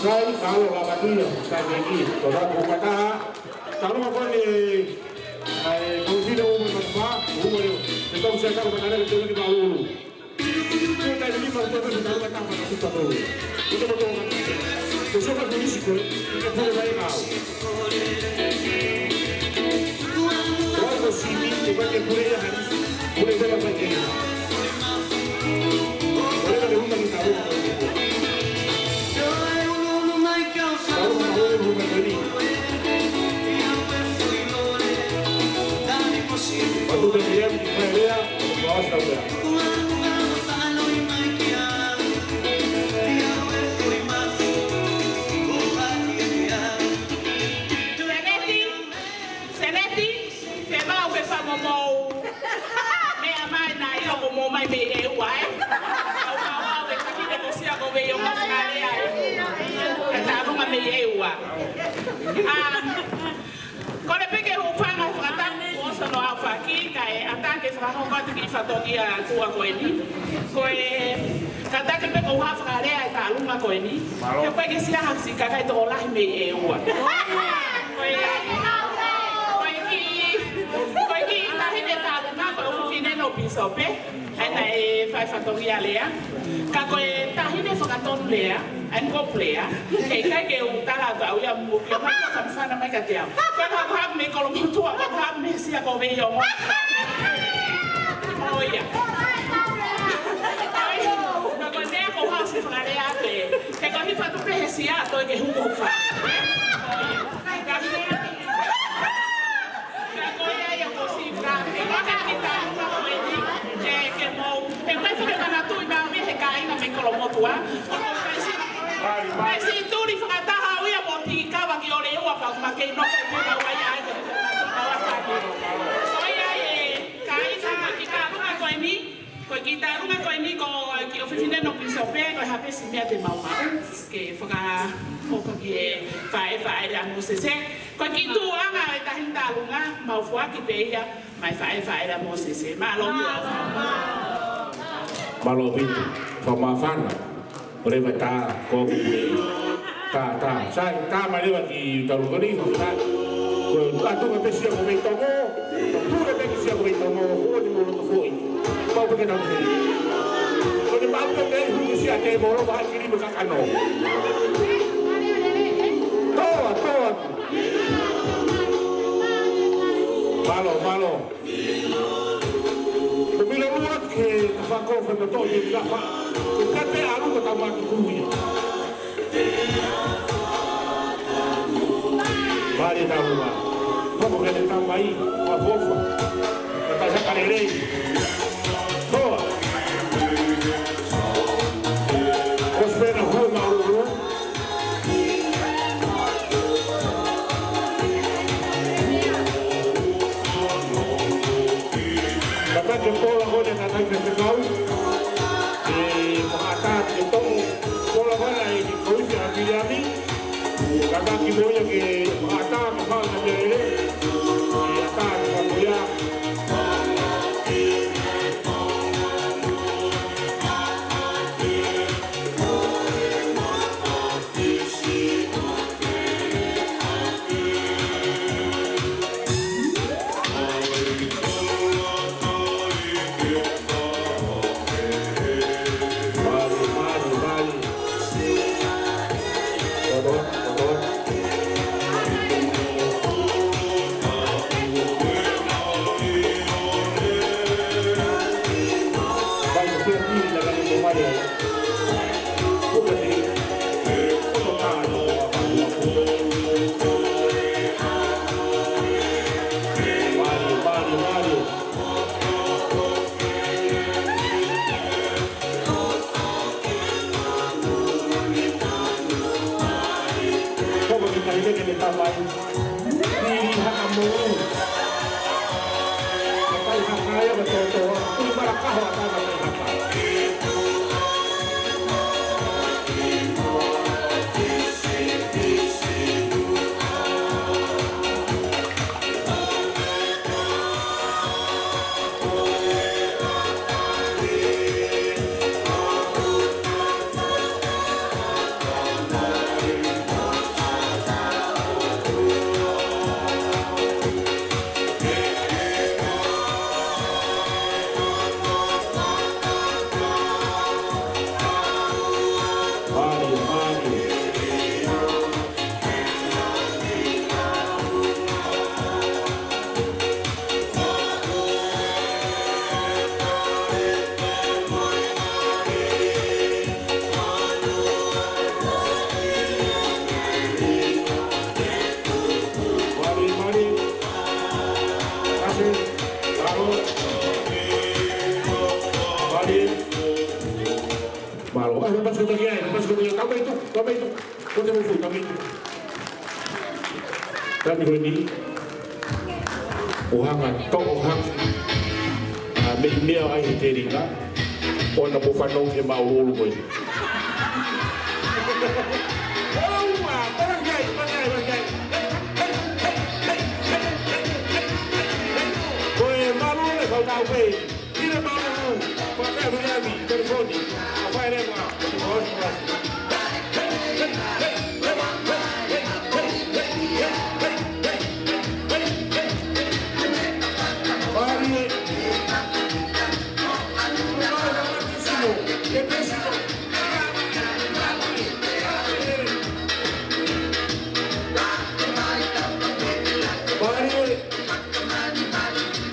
Sai, kalo lava kia, sai, meki, tō taku kata. Talo ko e, ai, kau sina ua mo e fā, ua mo e, te tau sia kalo matane, te tau ki malulu. Ko e taimi ni ma tau ki malulu, ma tau ki malulu. Ko e tau ki malulu. Ko e soka ko isi ko e, ke pule mai kau. Ko e ko sini, ko e ke pule ia hari, pule ia hari. Ko e ka te uma ni kau. Seneti, Seneti, se mau pe fa mo mou. Meʻa mai na i loko mo mai mei ʻEua, ē. Au, au, au, e taki ne ko sia ko vei o Australia, ē. Ka tālunga mei ʻEua. Um, ko le peke hūfanga he fakatapu ʻosi hono aofaki, kae ʻatā ke fakahoko atu ki fatongia tuʻa ko eni. Ko e kātaki pē ko ha fakalea e tālunga ko eni. He ko e ke sia hasi kakai tokolahi mei ʻEua. Ko e, ko e kiʻi, ko e kiʻi taʻahine tālunga ko e ʻofefine no pīsope. ʻAi naʻe fai fatongia lea. Ka ko e taʻahine fakatonu lea, ʻai ko Plea. He ʻikai ke u tala atu au ia mo ke mai ko Samsana mai ka te au. Ko e ka ka me Kolomotuʻa, ko e ka me sia ko vei o mo. ʻO ia. Ka ko e meʻa ko hasi fakalea pē. He ko hifatu pē he sia ʻo toe ke humo fa. Ka ko ia ia ko si ka. He ko ka ki tālunga ko eni. Ke, ke mou. He ko e faka manatuʻi maʻa mi he kāinga mei Kolomotuʻa. Ko e si, ko e si tuli fakataha au ia mo ti kava ki ole ua pa ma ke no ke ke na wai ai. Ko ia e. Kāinga ko e kiʻi tālunga ko eni, ko e kiʻi tālunga ko eni ko e kiʻi ʻofefine no pīsope, ko e hapesi meʻa te mau maʻu, ke fakahoko ki he faʻē, Faʻēleamōsese. Ko e kiʻi tuʻunga e taʻahine tālunga, mau foaki pē ia, mai faʻē, Faʻēleamōsese. Mālō ki o. Mālō ʻaupito, fakamāfana. Ko leva tā, ko tā, tā. Sai, tā mai leva ki talu ko ni, tā. Ko atu ka pē sia ko vei tomo, ko pule pē ki sia ko vei tomo, ko ni mo loto foʻi. Mau pē ke tau pē. Ko ni mau pē ke hu ki sia ke mo lo ba kiri mo kakano. Toa, toa. Mālō, mālō. Ko mila lua ke ka fako fa no to ke ka fa. Ko ka te alu ko ta ma ki kuia. Mare ta lua. Fako ke ta mai, a fofa. Ka ta sa ka lelei. Toa. Ko spena hua ma ulu. Kātaki e pola ko eni, kātaki e fekau. ʻE, fakaʻatā ke tomo pola ko ena ʻe ki koifi a Miriami. Kātaki mo ia ke fakaʻatā ke fakaʻatā ke lele. ʻE ʻatā ke fakamoia. Mālō. ʻAi, pasi kotoa ki ai, pasi kotoa ki ai. Kau mai tuku, kau mai tuku. Ko te mou fui, kau mai tuku. Tani ko eni. ʻO hanga ʻo toʻo hake ʻa e meʻi meʻa ʻa e telinga, ʻo na pō fanongo ki he māʻulūʻulu ko eni. ʻOua, pala ki ai, pala ki ai, pala ki ai. Ko e mālō ʻa e fautau pē. Ina mālō, fakafeʻiloaki, telefoni, ʻa fai leva. Mālie.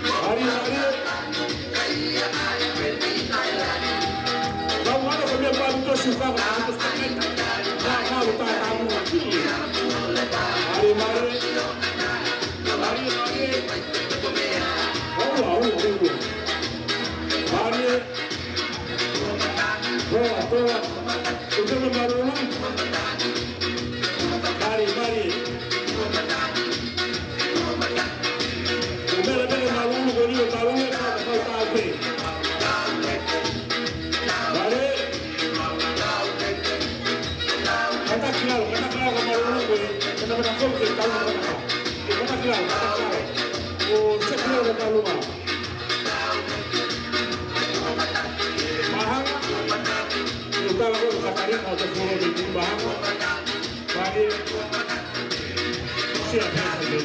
Mālie. Mālie, mālie. Kau ana ko e meʻa pau to su kau ana ko e meʻa. Kau ana ko e meʻa pau to su kau ana. Mālie, mālie. Mālie, mālie. Aua, aua, aua. Mālie. Toa, toa. Ko e meʻa mālōlō. Mālie, mālie. Ko e meʻa, meʻa mālōlō, ko e meʻa mālōlō, ka, ka, ka, ka, pē. Mālie. Kātaki lalo, kātaki lalo, ka mālōlō, ko e, kātaki lalo, kātaki lalo, kātaki lalo, kātaki lalo. ʻO, seki lalo, ka luma. Mahanga. ʻO tala ko e Katarina, ʻo te folo ni ki mahanga. Mālie. Sia, sia, sia.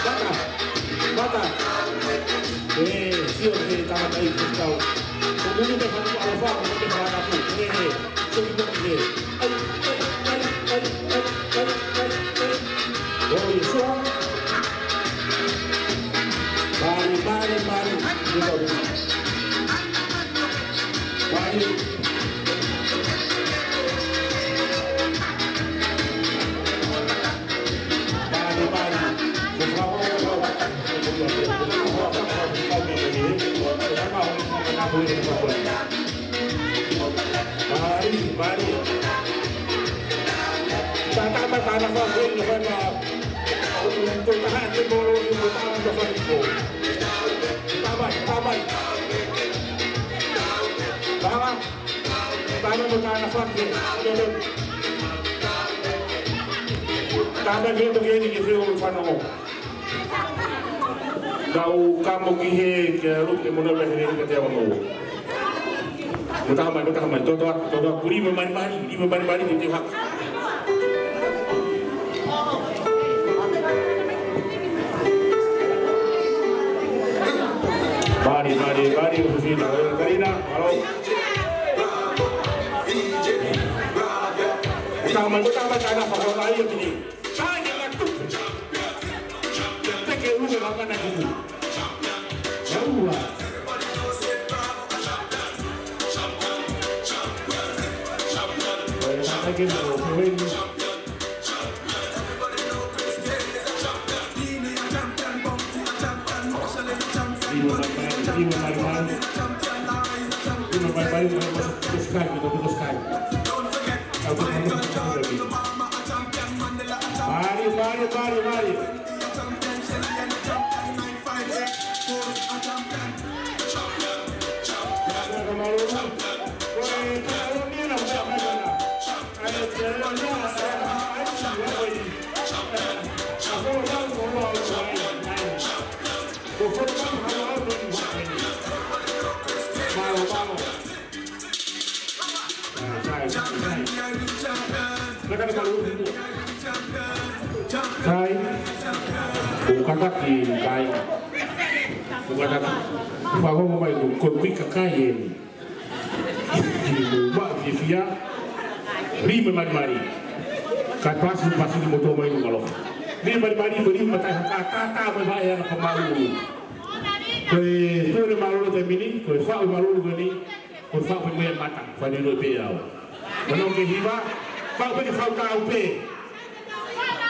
Mata, mata. ʻE, sio ki he tangata ʻi he kau. Ko muli te fatu ala fa, ko te fatu. ʻE, ʻe, sio ki muli ē. Ai, ai, ai. ʻOi, sio. Mālie, mālie, mālie. Mālie. Mālie, mālie. Tā, tā, tā, tā, na fa, na fa, na. Ko e taha te molo, ko e taha te fa, ko. Tā mai, tā mai. Tā mai. Tāna mo tāna fake, ke le. Tāna ke mo ke ni ke feo fanongo. Tau ka mo ki he ke luke mo na he ke te mo. Mo taha mai, mo taha mai, to to to to kuri mo mari mari, kuri mo mari mari ke te haka. Mari, mari, mari, Rufina, Karina, alo. Tama, tama, tama, tama, tama, tama, tama, tama, teke ulu ke langa na kuku. Yaua. Oi, tama ke mo, mo, mo. Imo mai mai, imo mai mai. Imo mai mai, imo mai mai. Mari, mari, mari, mari. Ko e foto ʻa e ʻaho ni. Mālō, mālō. Sai, sai, sai. Kātaki mālō. Sai. ʻOku kātaki, kāinga. ʻOku kātaki. Fakaongo mai ko e kui kakai eni. Maʻu fiefia. Lima malimali. Ka pasi, pasi ni moto mai nunga lofa. Lima malimali, mo lima matai haka, tā, tā, mo e vaʻe ana pa maʻu. Ko e tō ne mālōlō taimi ni, ko e faʻu mālōlō ko eni, ko e faʻu pē mo e mata, fai ni lo pe au. Mana ke hiva, faʻu pē ke faʻu tāu pē.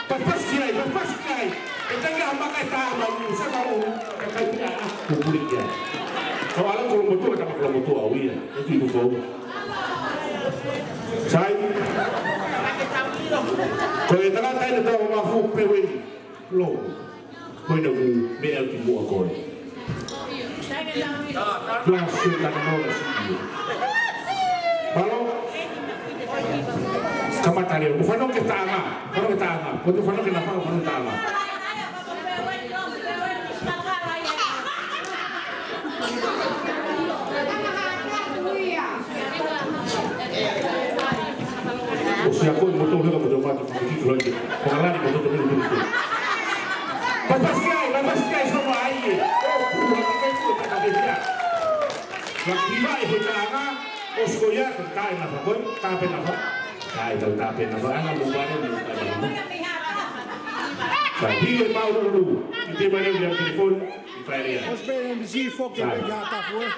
Pasipasi ki ai, pasipasi ki ai. ʻE tangi a maka e tā maʻu, sa maʻu, ka kai pē a, ko puli ki ai. Kau ala ko motu, ka tama ko motu au ia, e tui ko. Sai. Ko e tangata ʻi he tau mafu pe weni. Lo. Ko ena ku meʻa ki muʻa koe. Plus, you can know the senior. Mālō. Kamata leva. Mo fanongo ki he taʻanga. Fanongo ki he taʻanga. Ko e fanongo ki he nafa, fanongo ki he taʻanga. ʻOsi ako e moto leva mo te matu ki ki loi. Ko ka lani moto te mele mele. Pasipasi ki ai, pasipasi ki ai, so mo ai e. ʻO, kua ka kai kua ka ka pehia. Ka ki vai he taʻanga, ʻosi ko ia, ka taʻe nafa ko e, taʻe pē nafa. Taʻe tau taʻe pē nafa, anga mo vale mo taʻe nafa. Sa hile mau lulu, i te mare ʻi a telefoni, i fai lea. Ose pe M C foki, sai, pe ia tafu e.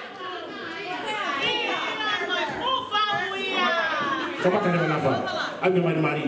Kamata he nafa. ʻAi me mari mari.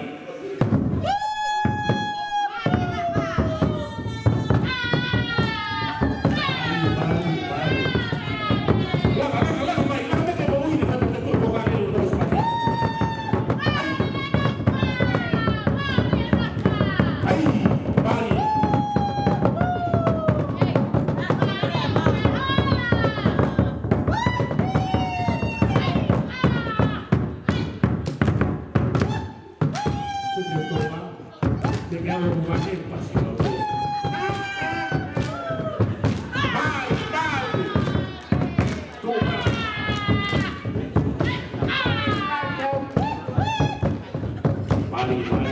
Mali, mali.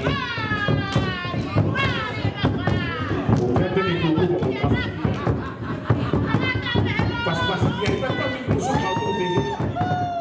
ʻO ka peke tuku mo ka. Pas, pas, ia, pas, pas, pas, pas, pas, pas, pas, pas, pas,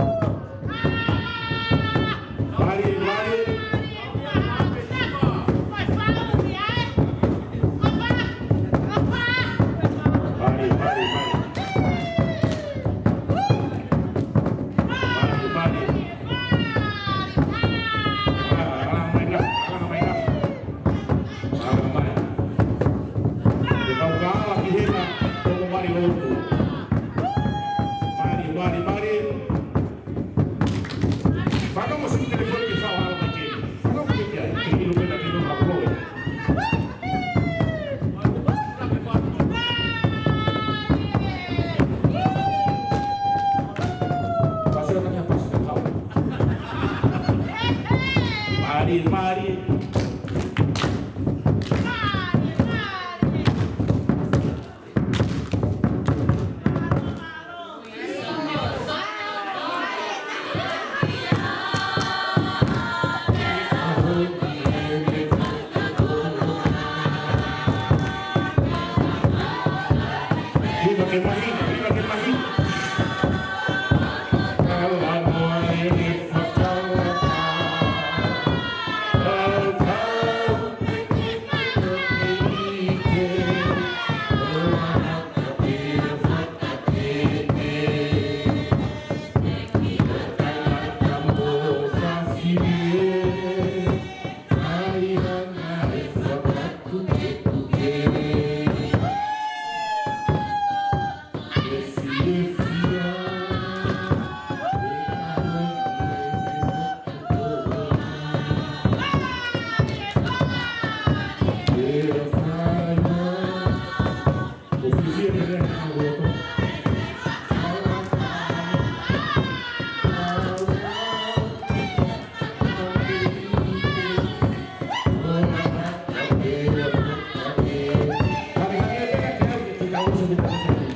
Mali, mali, mali. Fanongo siʻi telefoni ke fai hala mai ke. Fanongo ke ke ai, ke ʻilo pē na ke ʻilo ha poloe. Pasi ʻo ka ke pasi ka kau. Mali, mali. Viva ke mahi, viva ke mahi. Tuʻusi ke tau